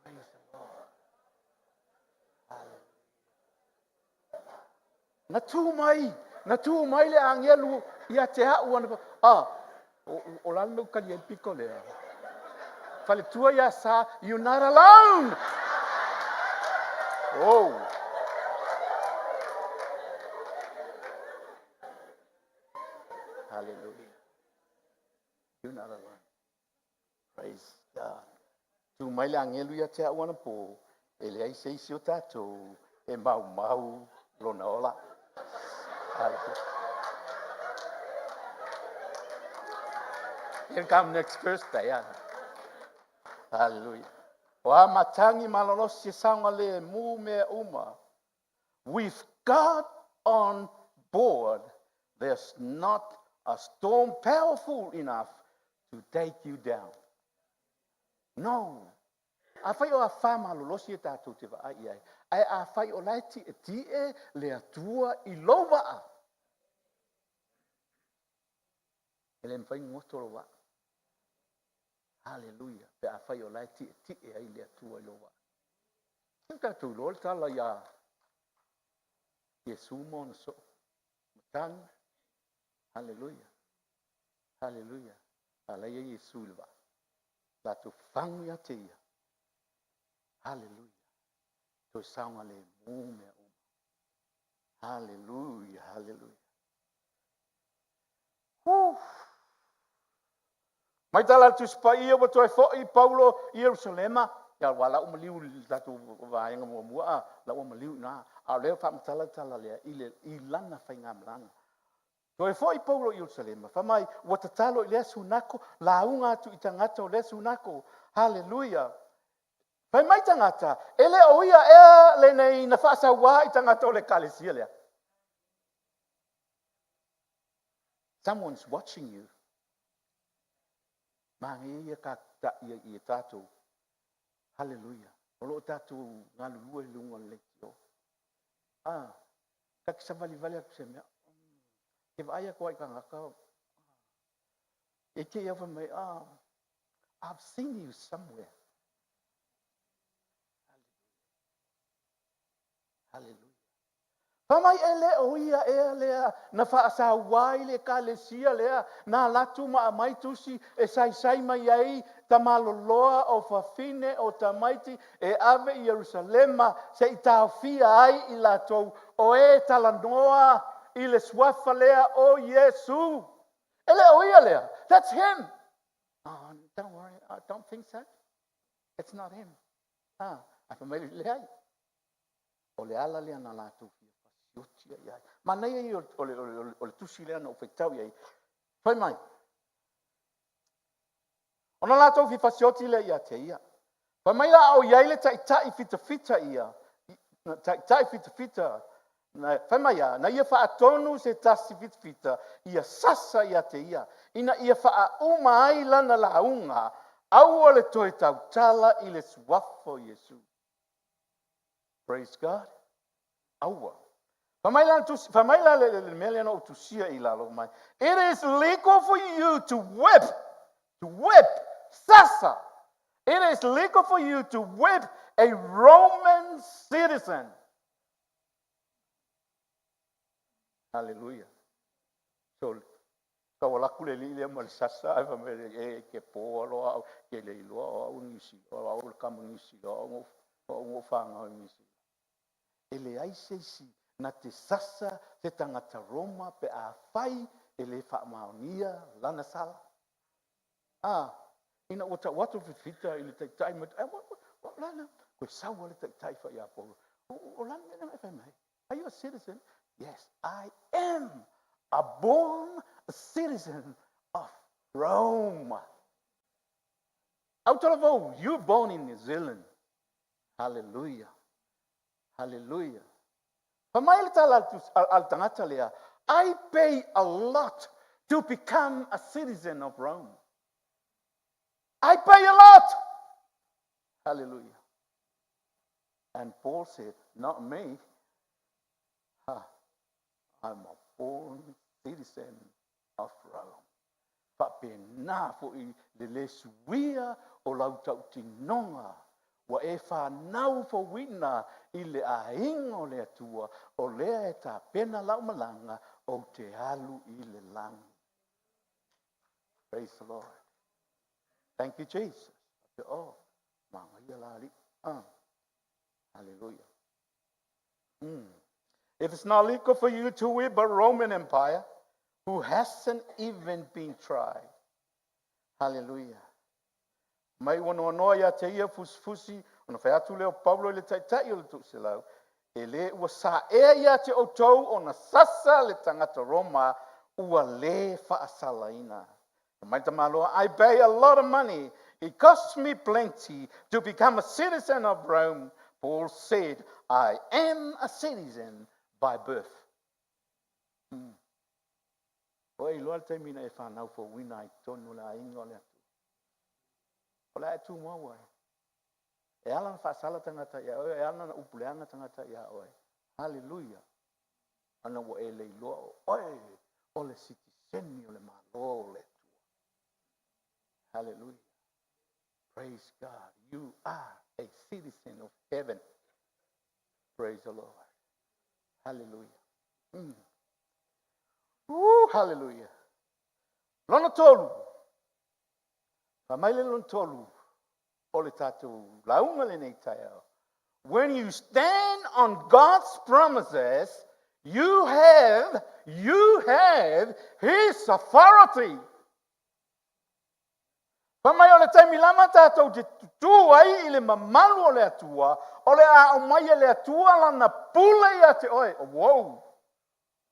[SPEAKER 3] Praise the Lord. Hallelujah. Na tu mai, na tu mai le agelu ia te au ana, ah, o la le kali e piko lea. Faletua ia sa, you're not alone. Oh. Hallelujah. You're not alone. Praise God. Tu mai le agelu ia te au ana po, e leai se isi o tatou e maumau lona ola. Hallelujah. He'll come next Thursday. Yeah. Hallelujah. O a matagi malolosi e saogalemu mea uma. With God on board, there's not a storm powerful enough to take you down. No. Afai o afa malolosi e tatou te vaai i ai, ae afai o la e tietie le Atua i lou vaa, e le mafai ona goto lou vaa. Haleluia. Pe afai o la e tietie ai le Atua i lou vaa. Seu tatou iloa le tala iā Iesu ma ona soo. Matagi. Haleluia. Haleluia. A la e i ai Iesu i le vaa. Latou fagu ia te ia. Haleluia. Toe saogalemu mea uma. Haleluia, haleluia. Woo! Mai tala le Tusi Paia ua toe foi Paulo i Ierusalema. Ia ua lau maliu i le tatou vaega muamua, a la ua maliu i ina. A o lea e faamatala le tala lea i, le, i lana faigamalaga. Toe foi Paulo i Ierusalema, fai mai ua tatalo i lea sunako, lauga atu i tagata o lea sunako. Haleluia! Fai mai tagata, e le o ia ea lenei na faasauā i tagata o le ekalesia lea. Someone's watching you. Manaia ia ka ta, ia, ia tatou. Haleluia. O lo o tatou galulue i luga o le leitio. Ah, ta te savalivali atu se mea. Ke vaai atu ai i tagata, e te ia fai mai, ah, I've seen you somewhere. Haleluia. Fai mai e le o ia ea lea na faasauā i le ekalesia lea na alu atu ma aumai tusi e saisai mai ai tamaloloa o fafine o tamaiti e ave i Ierusalema se i taofia ai i latou o e talanoa i le suafa lea o Iesu. E le o ia lea. That's him. Oh, don't worry, I don't think so. It's not him. Ah, ae fai mai leai. O le ala lea na latou fia fasioti ai ai. Manaia ia o le, o le, o le tusi lea na ou faitau i ai. Fai mai. Ona latou fia fasioti lea ia te ia. Fai mai la o i ai le taitai fitafita ia, taitai fitafita, na, fai mai a, na ia faatonu se tasi fitafita ia sasa ia te ia, ina ia faauma ai lana lauga, aua le toe tautala i le suafa o Iesu. Praise God. Aua. Fai mai la, fai mai la le, le mea lea na ou tusia i lalo mai. It is legal for you to whip, to whip, sasa. It is legal for you to whip a Roman citizen. Hallelujah. So, tau alu atu le alii lea ma le sasa ae fai mai e ke po aloa au ke le iloa o au Niu Sila o au le kama Niu Sila o au o au o whāngau i Niu Sila. E leai se isi na te sasa se tagata Roma pe afai E le faamaonia lana sala. A, ina ua tau atu fifita i le taitai ma, e, o lana, koe saua le taitai fa ia Paulo. O lana mea na e fai mai. Are you a citizen? Yes, I am a born citizen of Rome. Autalavou, you born in New Zealand. Hallelujah. Hallelujah. Fa mai le tala al tagata lea, I pay a lot to become a citizen of Rome. I pay a lot. Hallelujah. And Paul said, not me. Ha, I'm a born citizen of Rome. Faapena foʻi le lē suia o lau tautinoga, ua e fanau fouina i le aiga o le Atua, o lea e tapena lau malaga ou te alu i le lagi. Praise the Lord. Thank you, Jesus. Oh, magaia la alii. Ah. Hallelujah. If it's not legal for you to whip a Roman Empire who hasn't even been tried. Hallelujah. Mai ua noanoa ia te ia fusifusi, ona fai atu lea o Paulo i le taitai o le toaselau, e le ua saea ia te outou ona sasa le tagata Roma ua lē faasalaina. Mai tamaloa, I pay a lot of money. It costs me plenty to become a citizen of Rome. Paul said, I am a citizen by birth. O e iloa le taimi na e fanau fouina ai totonu o le aiga o le Atua. O le a e tumau ai. E ala na faasala tagata ia oe, e ala na upuleaga tagata ia oe. Hallelujah. Ana ua e le iloa o oe o le sitiseni o le Malo o le Atua. Hallelujah. Praise God. You are a citizen of heaven. Praise the Lord. Hallelujah. Woo, hallelujah. Lona tolu. Fa mai le lona tolu o le tatou lauga lenei taeao. When you stand on God's promises, you have His authority. Fa mai o le taimi lava tatou te tutū ai i le mamalu o le Atua, o le a o mai e le Atua lana pule ia te oe. Wow!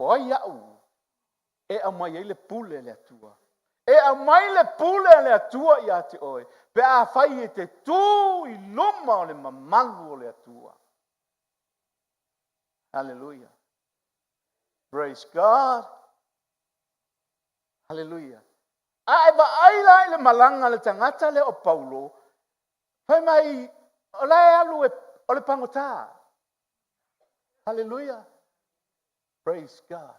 [SPEAKER 3] O ai au e au mai ai le pule le Atua. E au mai le pule le Atua ia te oe, pe a fai e te tū i luma o le mamalu o le Atua. Hallelujah. Praise God. Hallelujah. A e vaai la i le malaga le tagata lea o Paulo, fai mai, o la e alu e, o le pagota. Hallelujah. Praise God.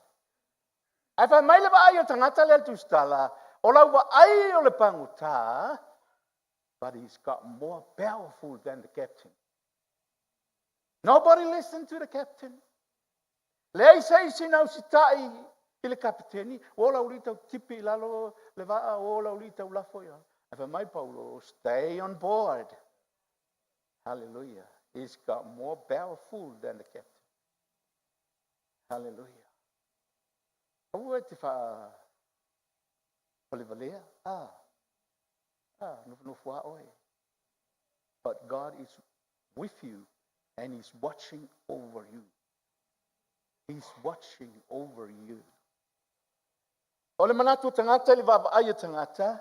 [SPEAKER 3] Ae fai mai le vaai o tagata lea le tusitala, o lau vaai o le pagota, but he's got more powerful than the captain. Nobody listen to the captain. Leai se isi na usitai i le kapiteni, ua ola uli tau tipi i lalo le vaa, ua ola uli tau lafo ia. Ae fai mai Paulo, stay on board. Hallelujah. He's got more powerful than the captain. Hallelujah. Aua e te wha palevalea. Ah, ah, nofonofo a oe. But God is with you and He's watching over you. He's watching over you. O le manatu o tagata i le vaavaai o tagata.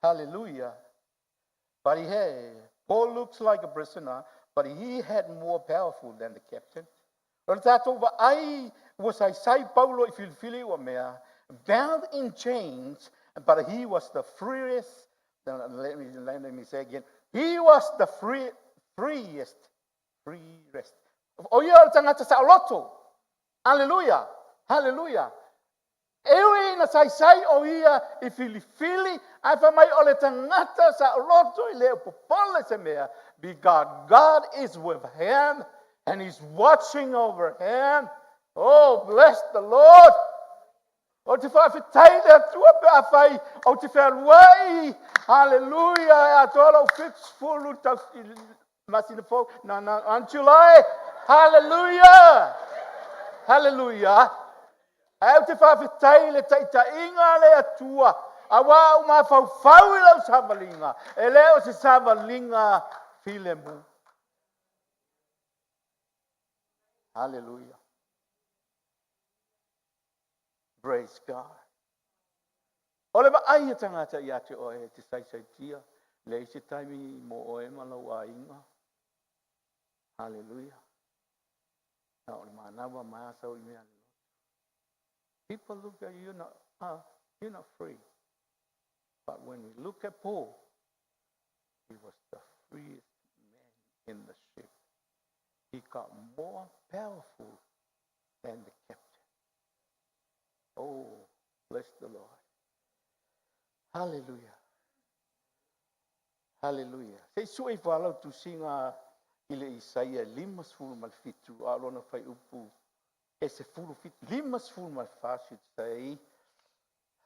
[SPEAKER 3] Hallelujah. But he had, Paul looks like a prisoner, but he had more powerful than the captain. O le tatou vaai ua saisai Paulo i filifili ua mea, bound in chains, but he was the freest. Let me say again. He was the freest, freest. O ia o le tagata saoloto. Hallelujah. Hallelujah. E ui na saisai o ia i filifili, ae fai mai o le tagata saoloto i le popole se mea, because God is with him and He's watching over him. Oh, bless the Lord. O te faafetai le Atua pe a fai o te fealuai. Hallelujah. E atoa lau 70 tau masina fou. Na, on July. Hallelujah. Hallelujah. Ae ou te faafetai i le taitaiga a le Atua, auā ua mafaufau i lau savaliga, e le o se savaliga filemu. Hallelujah. Praise God. O le vaai a tagata ia te oe e te saisaitia, leai se taimi mo oe ma lou aiga. Hallelujah. Na o le manava ma asa o i mea le loto. People look at you, you're not free. But when we look at Paul, he was the freest man in the ship. He got more powerful than the captain. Oh, bless the Lord. Hallelujah. Hallelujah. Se i sue i whalau tusiga i le Isaia 57 a o lona fuaiupu e 17, 54 should say.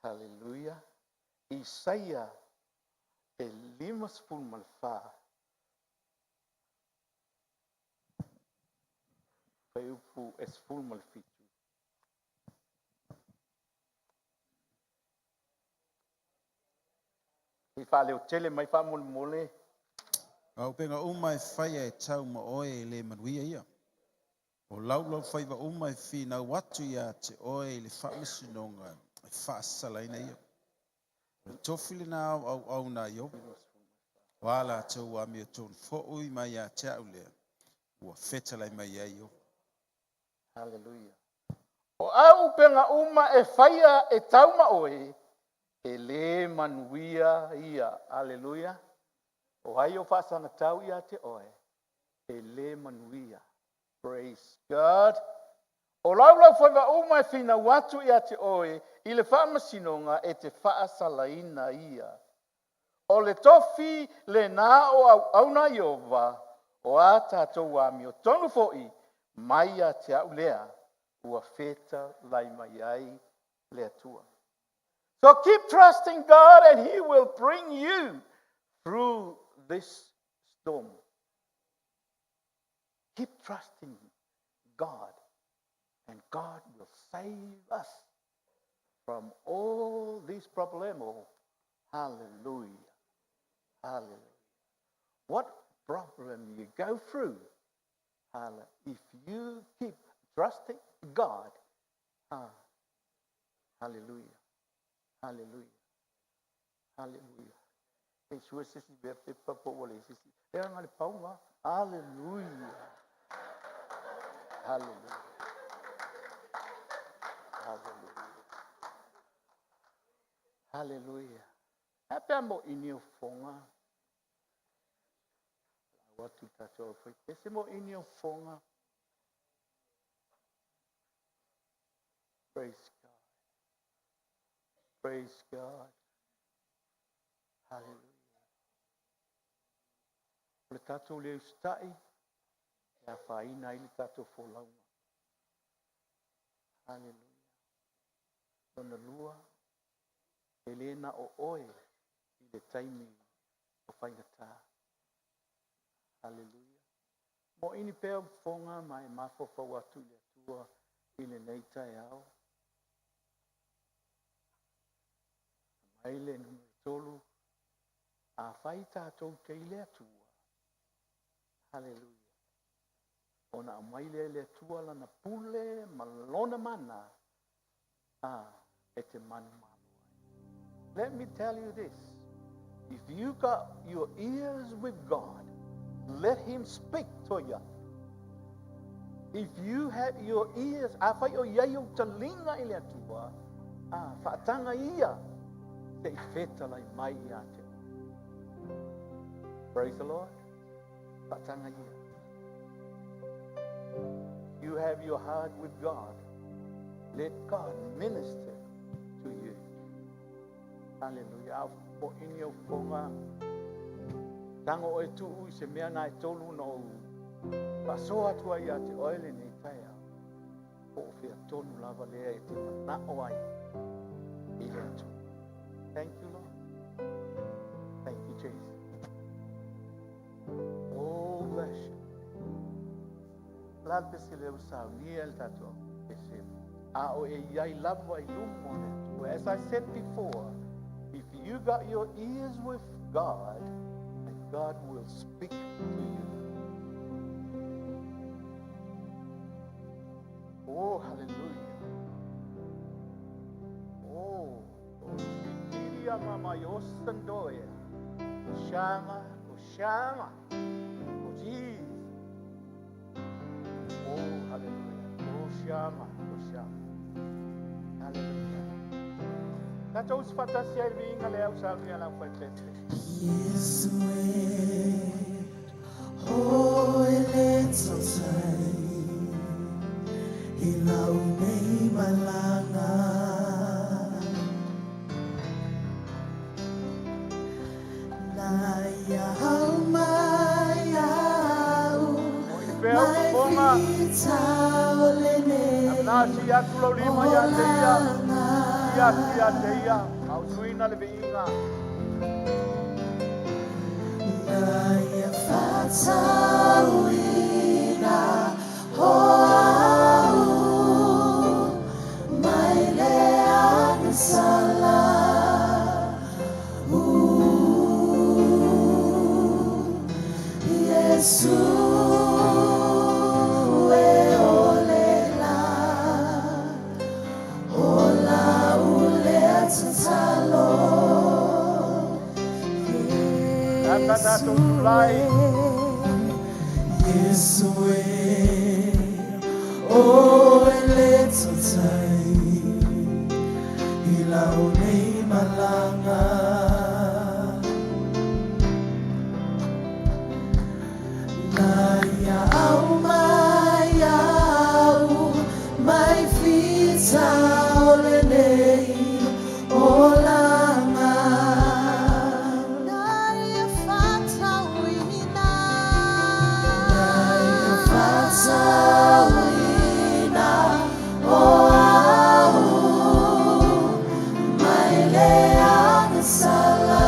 [SPEAKER 3] Hallelujah. Isaia e 54 fuaiupu e 17. I whaaleo tele mai whaamolemole.
[SPEAKER 2] Au upega uma e faia e tau ma oe e le manuia ia. O laulau faiva uma e finau atu ia te oe i le faamasinoga e faasalaina ia. O le tofi lena o auauna a Iopa. O a latou amiotonu foi mai ia te au lea. Ua fetalai mai ai Iopa.
[SPEAKER 3] Hallelujah. O au upega uma e faia e tau ma oe, e le manuia ia. Hallelujah. O ai o faasagatau ia te oe, e le manuia. Praise God. O laulau faiva uma e finau atu ia te oe i le faamasinoga e te faasalaina ia. O le tofi lena o auauna a Ieova, o a tatou amiotonu foi mai ia te au lea, ua fetalai mai ai le Atua. So keep trusting God and He will bring you through this storm. Keep trusting God and God will save us from all these problems. Hallelujah. Hallelujah. What problem you go through, hallelujah, if you keep trusting God, hallelujah. Hallelujah. Hallelujah. E sua se si be pe pa po wale se si. E anga le paunga. Hallelujah. Hallelujah. Hallelujah. Hallelujah. Ape mo ini o fonga. Lau atu tātou au whai. Ese mo ini o fonga. Praise God. Praise God. Hallelujah. O le tātou le usitai, e afaina ai le tātou folauga. Hallelujah. Lona lua, e le na o oe i le taimi o faigata. Hallelujah. Mo ini pea fonga mai mafaufau atu i le Atua i lenei taeao. Mai le numera 3, a fai tātou te i le Atua. Hallelujah. Ona aumai lea i le Atua lana pule ma lona mana, a e te manumalo ai. Let me tell you this. If you got your ears with God, let Him speak to you. If you have your ears, a fai o iai o talinga i le Atua, a whaatanga ia, te i whetalai mai ia te. Praise the Lord. Whaatanga ia. You have your heart with God. Let God minister to you. Hallelujah. Au po ini o fonga. Tango oe tuu i se mea nai tolu no u. Whasoa atua ia te oe le nei taea. Po o whia tonu lava lea e te manao ai i le Atua. Thank you, Lord. Thank you, Jesus. Oh, bless you. Lal pese le usau ni el tato pese. A o e iai lava i luma o le Atua. As I said before, if you got your ears with God, then God will speak to you. Oh, hallelujah. Oh, o Shikiria mama yosandoya. Shama, o Shama, o Jesus. Oh, hallelujah. O Shama, o Shama. Hallelujah. Tatou se faatasi ai le viiga le au salmi a le aufaipese.
[SPEAKER 1] Yesu e, o e le tautai, i lau nei malaga. Na ia au mai au,
[SPEAKER 3] O i le pea o
[SPEAKER 1] mai
[SPEAKER 3] fofoga.
[SPEAKER 1] fita o lenei
[SPEAKER 3] Na si atu lau lima ia te ia. Si atu ia te ia. Mautuina le viiga.
[SPEAKER 1] Na ia fatauina o au mai le agasala. Iesu e ole la, o la ule tatalo.
[SPEAKER 3] Tata tatou tulai.
[SPEAKER 1] Yesu e, o e le tautai, i lau nei malaga. Na ia au mai au, mai fita o lenei olaga. Na ia fatauina, na ia fatauina o au, mai le agasala.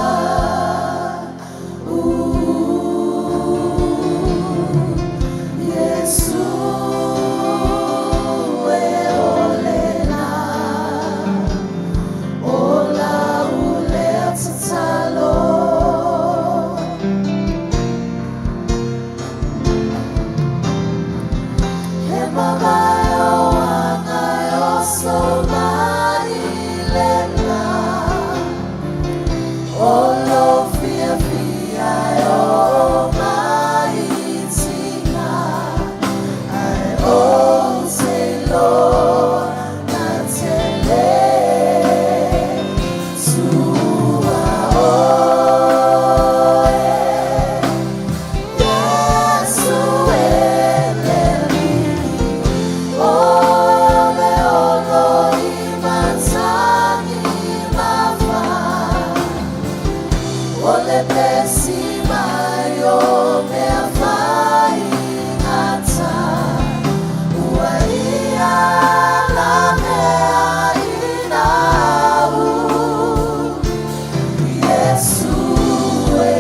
[SPEAKER 1] Yesu e ole la, o la ule tatalo. He mamae o anga e oso mai le la, o lo fia fia e o mai tina, ai o te lo na te le tua oe. Yesu e le o le olo i matagi mafa, o le pesi mai o mea fai gata, ua ia la mea ina u. Yesu e,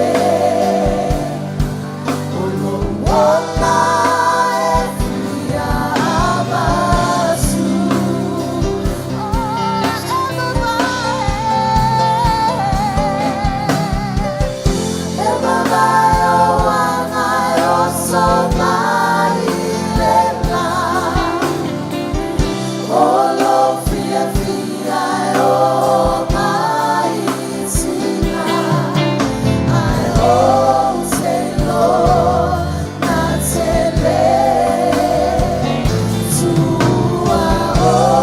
[SPEAKER 1] o lo ola e fia amasu. E mamae o anga e oso mai le la, o lo fia fia e o mai tina, ai o te lo na te le tua oe.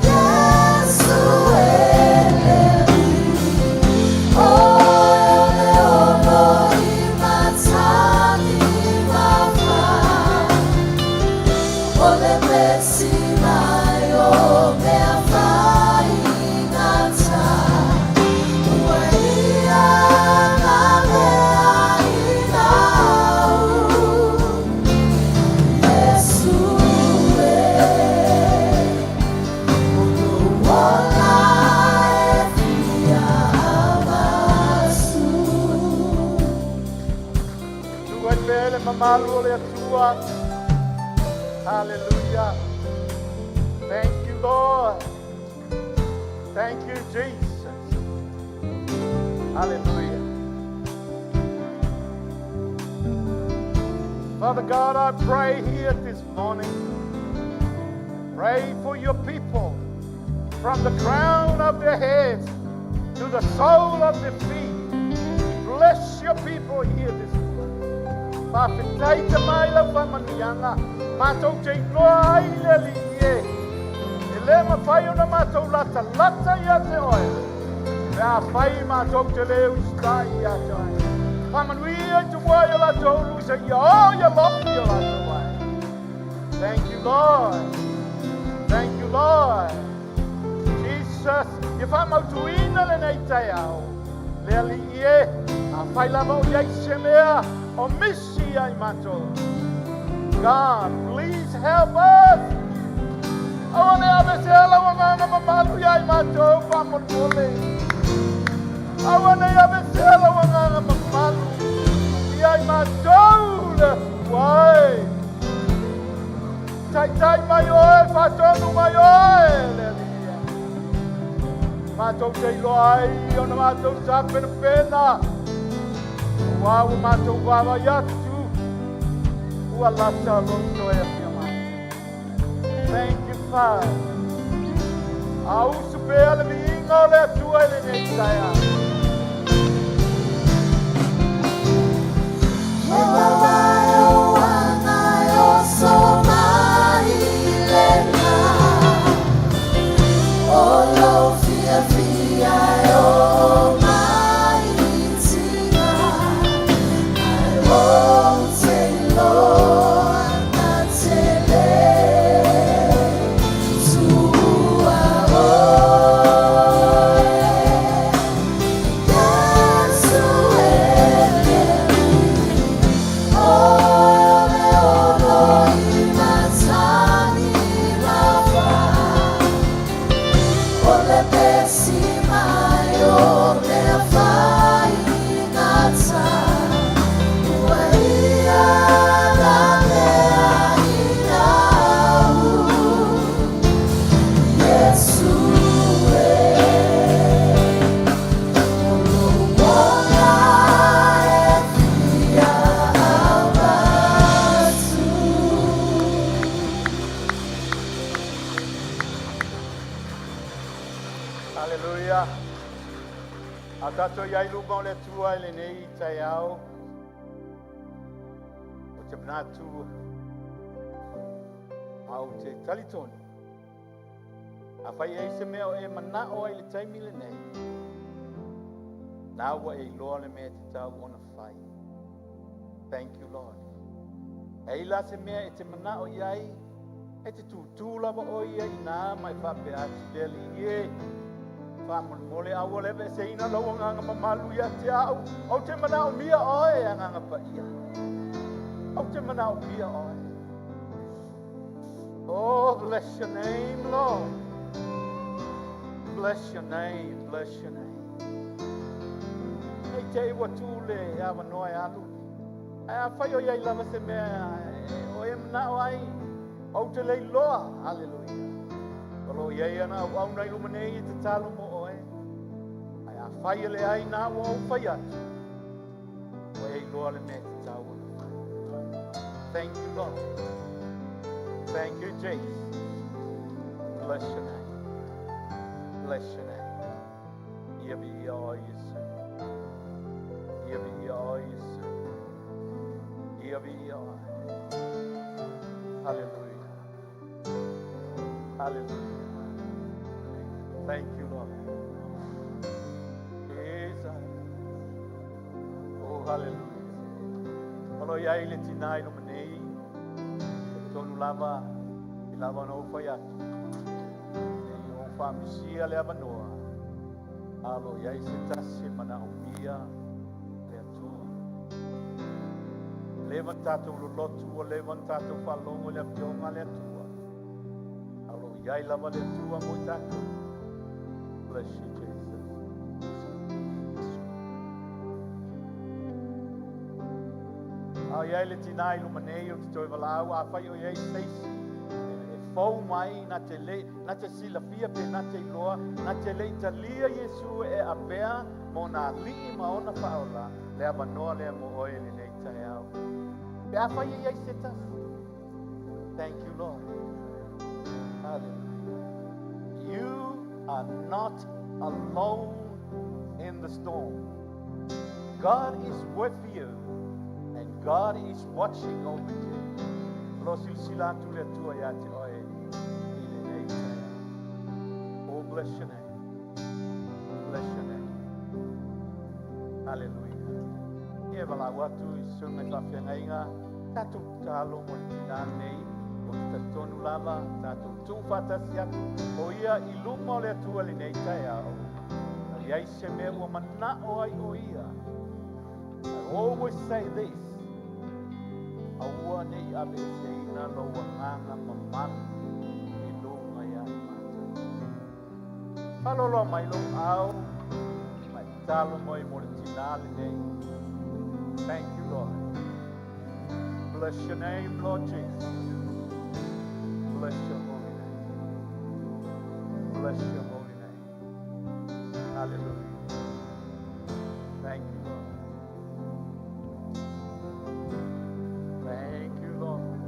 [SPEAKER 1] Yesu e le o le olo i matagi mafa, o le pesi mai o mea fai gata, ua ia la mea ina u. Yesu e, o lo ola e fia amasu.
[SPEAKER 3] Susu ai pea le mamalu o le Atua. Hallelujah. Thank you, Lord. Thank you, Jesus. Hallelujah. Father God, I pray here this morning. Pray for your people from the crown of their heads to the sole of their feet. Bless your people here this morning. Faafetai te mai lau faamanuiaga matou te iloa ai le Alii e. E lē mafai ona matou latalata ia te oe. Pe afai matou te lē usitai ia te oe. Faamanuia i tumua i o latou ulu seia oo i alofi o latou ai. Thank you, Lord. Thank you, Lord. Jesus, ia faamautuina lenei taeao. Le Alii e, afai lava o i ai se mea o misi ia i matou. God, please help us. Aua ne i aveesea lau Agaga mamalu ia i matou faamolemole. Aua ne i aveesea lau Agaga mamalu ia i matou le Atua e. Taitai mai oe, faatonu mai oe le Alii e. Matou te iloa ai ona matou tapenapena. Auā ua matou vaavaai atu ua lata lou toe afio mai. Thank you, Father. Ausu pea le viiga o le Atua i lenei taeao.
[SPEAKER 1] E mamae o ana e oso mai lena O lou fiafia e oo mai i tina Ae ou te iloa na te lē Tuua oe Iesu e le Oe o le ono i matagi mafa O le pesi mai o mea faigata Ua ia lavea i au Iesu e O lou ola e fia avatu.
[SPEAKER 3] Hallelujah. A tatou i ai luma o le Atua i lenei taeao. Ou te manatu ma ou te talitonu. Afai e i ai se mea o e manao ai i le taimi lenei. Na ua e iloa le mea e tatau ona fai. Thank you, Lord. E i la se mea e te manao i ai, e te tutū lava oe ia i ina ma e faapea atu le Alii e. Faamolemole aua le aveeseina lou Agaga mamalu ia te au. Ou te manaomia oe, Agaga Paia. Ou te manaomia oe. Oh, bless your name, Lord. Bless your name, bless your name. Nei te i ua tū le avanoa e alu. Ae afai o i ai lava se mea o e manao ai, ou te le iloa. Hallelujah. O lo o i ai ana auauna i luma nei e tatalo mo oe. Ae afai e leai na ua ou fai atu, ua e iloa le mea e tatau ona fai. Thank you, Lord. Thank you, Jesus. Bless your name. Bless your name. Ia viia oe Iesu. Ia viia oe Iesu. Ia viia oe. Hallelujah. Hallelujah. Thank you, Lord. Jesus. Oh, hallelujah. O lo o i ai le tina i luma nei. Tonu lava, i lava na ou fai atu. Se i ou faamisia le avanoa. A o lo o i ai se tasi e manaomia le Atua. Leva ona tatou lolotu, ua leva ona tatou faalogo i le afioga a le Atua. A o lo o i ai lava le Atua mo i tatou. Bless you, Jesus. A o i ai le tinā i luma nei ou te toe valaau, afai o i ai se isi e fou mai na te le, na te silafia pe na te iloa, na te le i talia Iesu e avea ma ona alii ma ona faaola, le avanoa lea mo oe i lenei taeao. Pe afai e i ai se tasi. Thank you, Lord. Hallelujah. You are not alone in the storm. God is with you and God is watching over you. O lo o silasila atu le Atua ia te oe i lenei taeao. Oh, bless your name. Bless your name. Hallelujah. Ia e valaau atu i susuga i faafeagaiga, tatou tatalo mo le tinā lenei, ou te talitonu lava, tatou tuufaatasi atu o ia i luma o le Atua i lenei taeao. A i ai se mea ua manao ai o ia, I always say this, aua ne i aveeseina lou agaga mamalu i luga ia i matou. Faaloloa mai lou aao ma e tatalo mai mo le tinā lenei. Thank you, Lord. Bless your name, Lord Jesus. Bless your holy name. Bless your holy name. Hallelujah. Thank you, Lord. Thank you, Lord.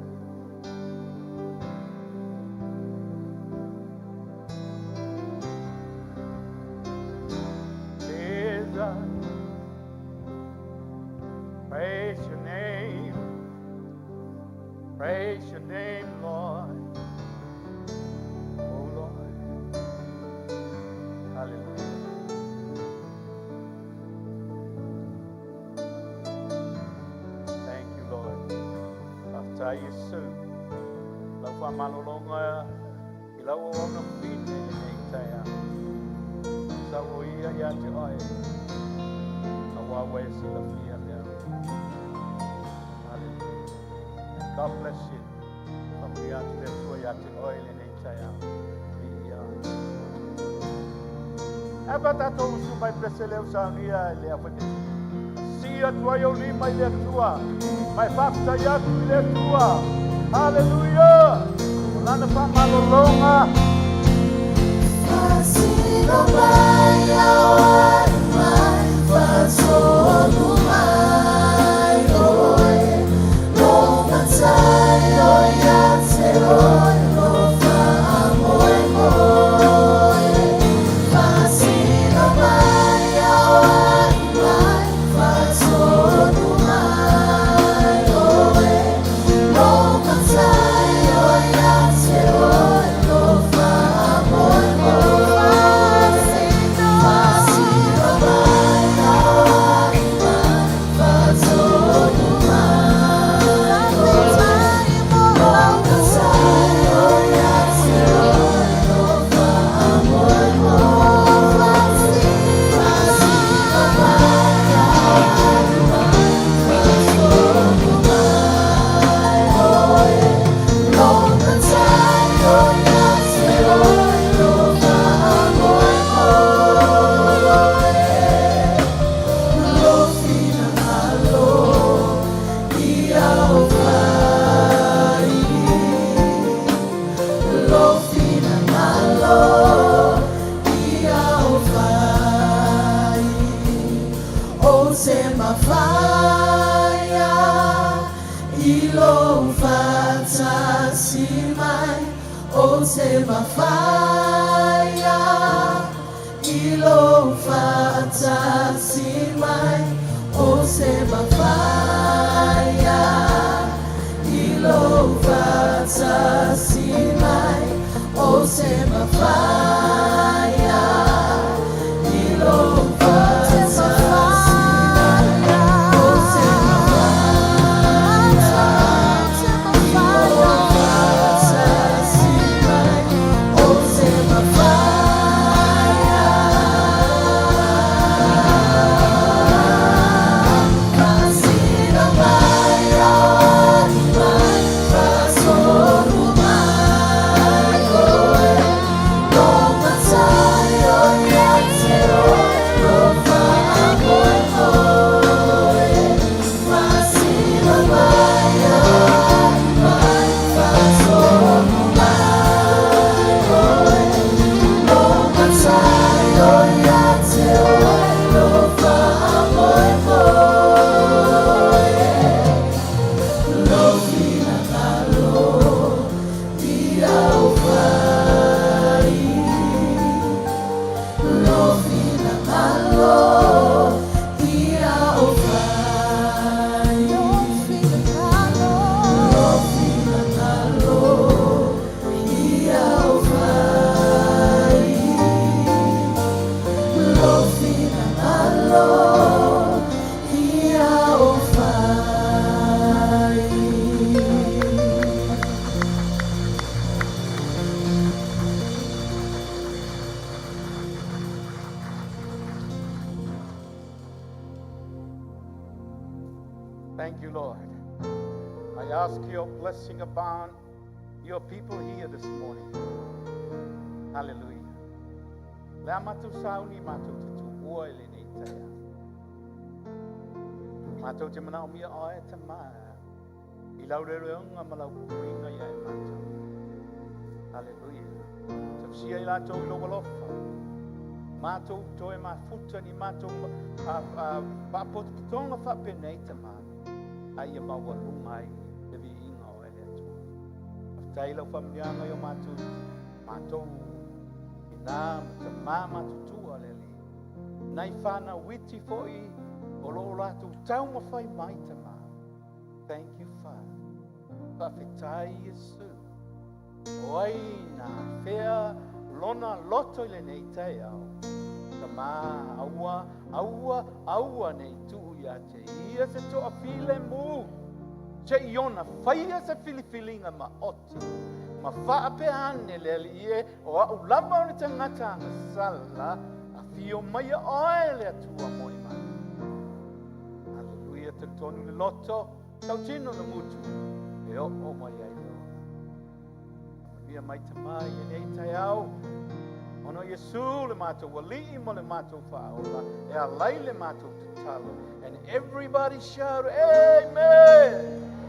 [SPEAKER 3] Jesus, praise your name. Praise your name, Lord. Oh, Lord. Hallelujah. Thank you, Lord. Faafetai Iesu. Lau faamalologa i lau auauna fine i lenei taeao. Sau o ia ia te oe. Aua ua e silafia lea. Hallelujah. And God bless you. Faamanuia atu le Atua ia te oe i lenei taeao. Viia. Ae a pe a tatou usu mai pese lea ua saunia e le aufaipisinisi. Sii atu ai ou lima i le Atua, ma e faafetai atu i le Atua. Haleluia! O Lana faamalologa.
[SPEAKER 1] Faasino mai au alu mai, faatonu mai oe, Lo matai o ia te oe, lo faamoemoe. Faasino mai au alu mai, faatonu mai oe, Lo matai o ia te oe, lo faamoemoe. Faasino mai au alu mai, faatonu mai oe, Lo matai o ia te oe, lo faamoemoe. Faasino mai au alu mai, faatonu mai oe, Lo matai o ia te oe, lo faamoemoe. Lo finagalo ia aofai. Lo finagalo ia aofai. Ou te mafaia i lou faatasi mai. Ou te mafaia i lou faatasi mai. Ou te mafaia i lou faatasi mai. Ou te mafaia i lou faatasi mai. Ou te mafaia i lou faatasi mai. Ou te mafaia. Faasino mai au alu mai, faatonu mai oe, Lo
[SPEAKER 3] Thank you, Lord. I ask your blessing upon your people here this morning. Hallelujah. Le a matou sauni matou te tuua i lenei taeao. Matou te manaomia oe e Tamā i lau leoleoga ma lau puipuiga ia i matou. Hallelujah. Tausia i latou i lou alofa. Matou toe mafuta ni matou faapotopotoga faapenei Tamā, a ia maualuga ai le viiga o oe le Atua. Faafetai i lau faamanuiaga i o matou, matou tina ma tamā matutua le Alii. Nai fanau iti foi o lo o latou taumafai mai Tamā. Thank you, Father. Faafetai Iesu. O ai na afea lona loto i lenei taeao. Tamā, aua, aua, aua ne i tuu ia te ia se toafilemu. Se i ona faia se filifiliga maoti. Ma faapea ane le Alii e, o au lava o le tagata agasala, afio maia oe le Atua mo i matou. Haleluia, talitonu le loto, tautino le gutu, e oo mai ai le ola. Faamanuia mai Tamā i lenei taeao, ona o Iesu le matou Alii ma le matou Faaola, e ala ai le matou tatalo. And everybody shout, Amen!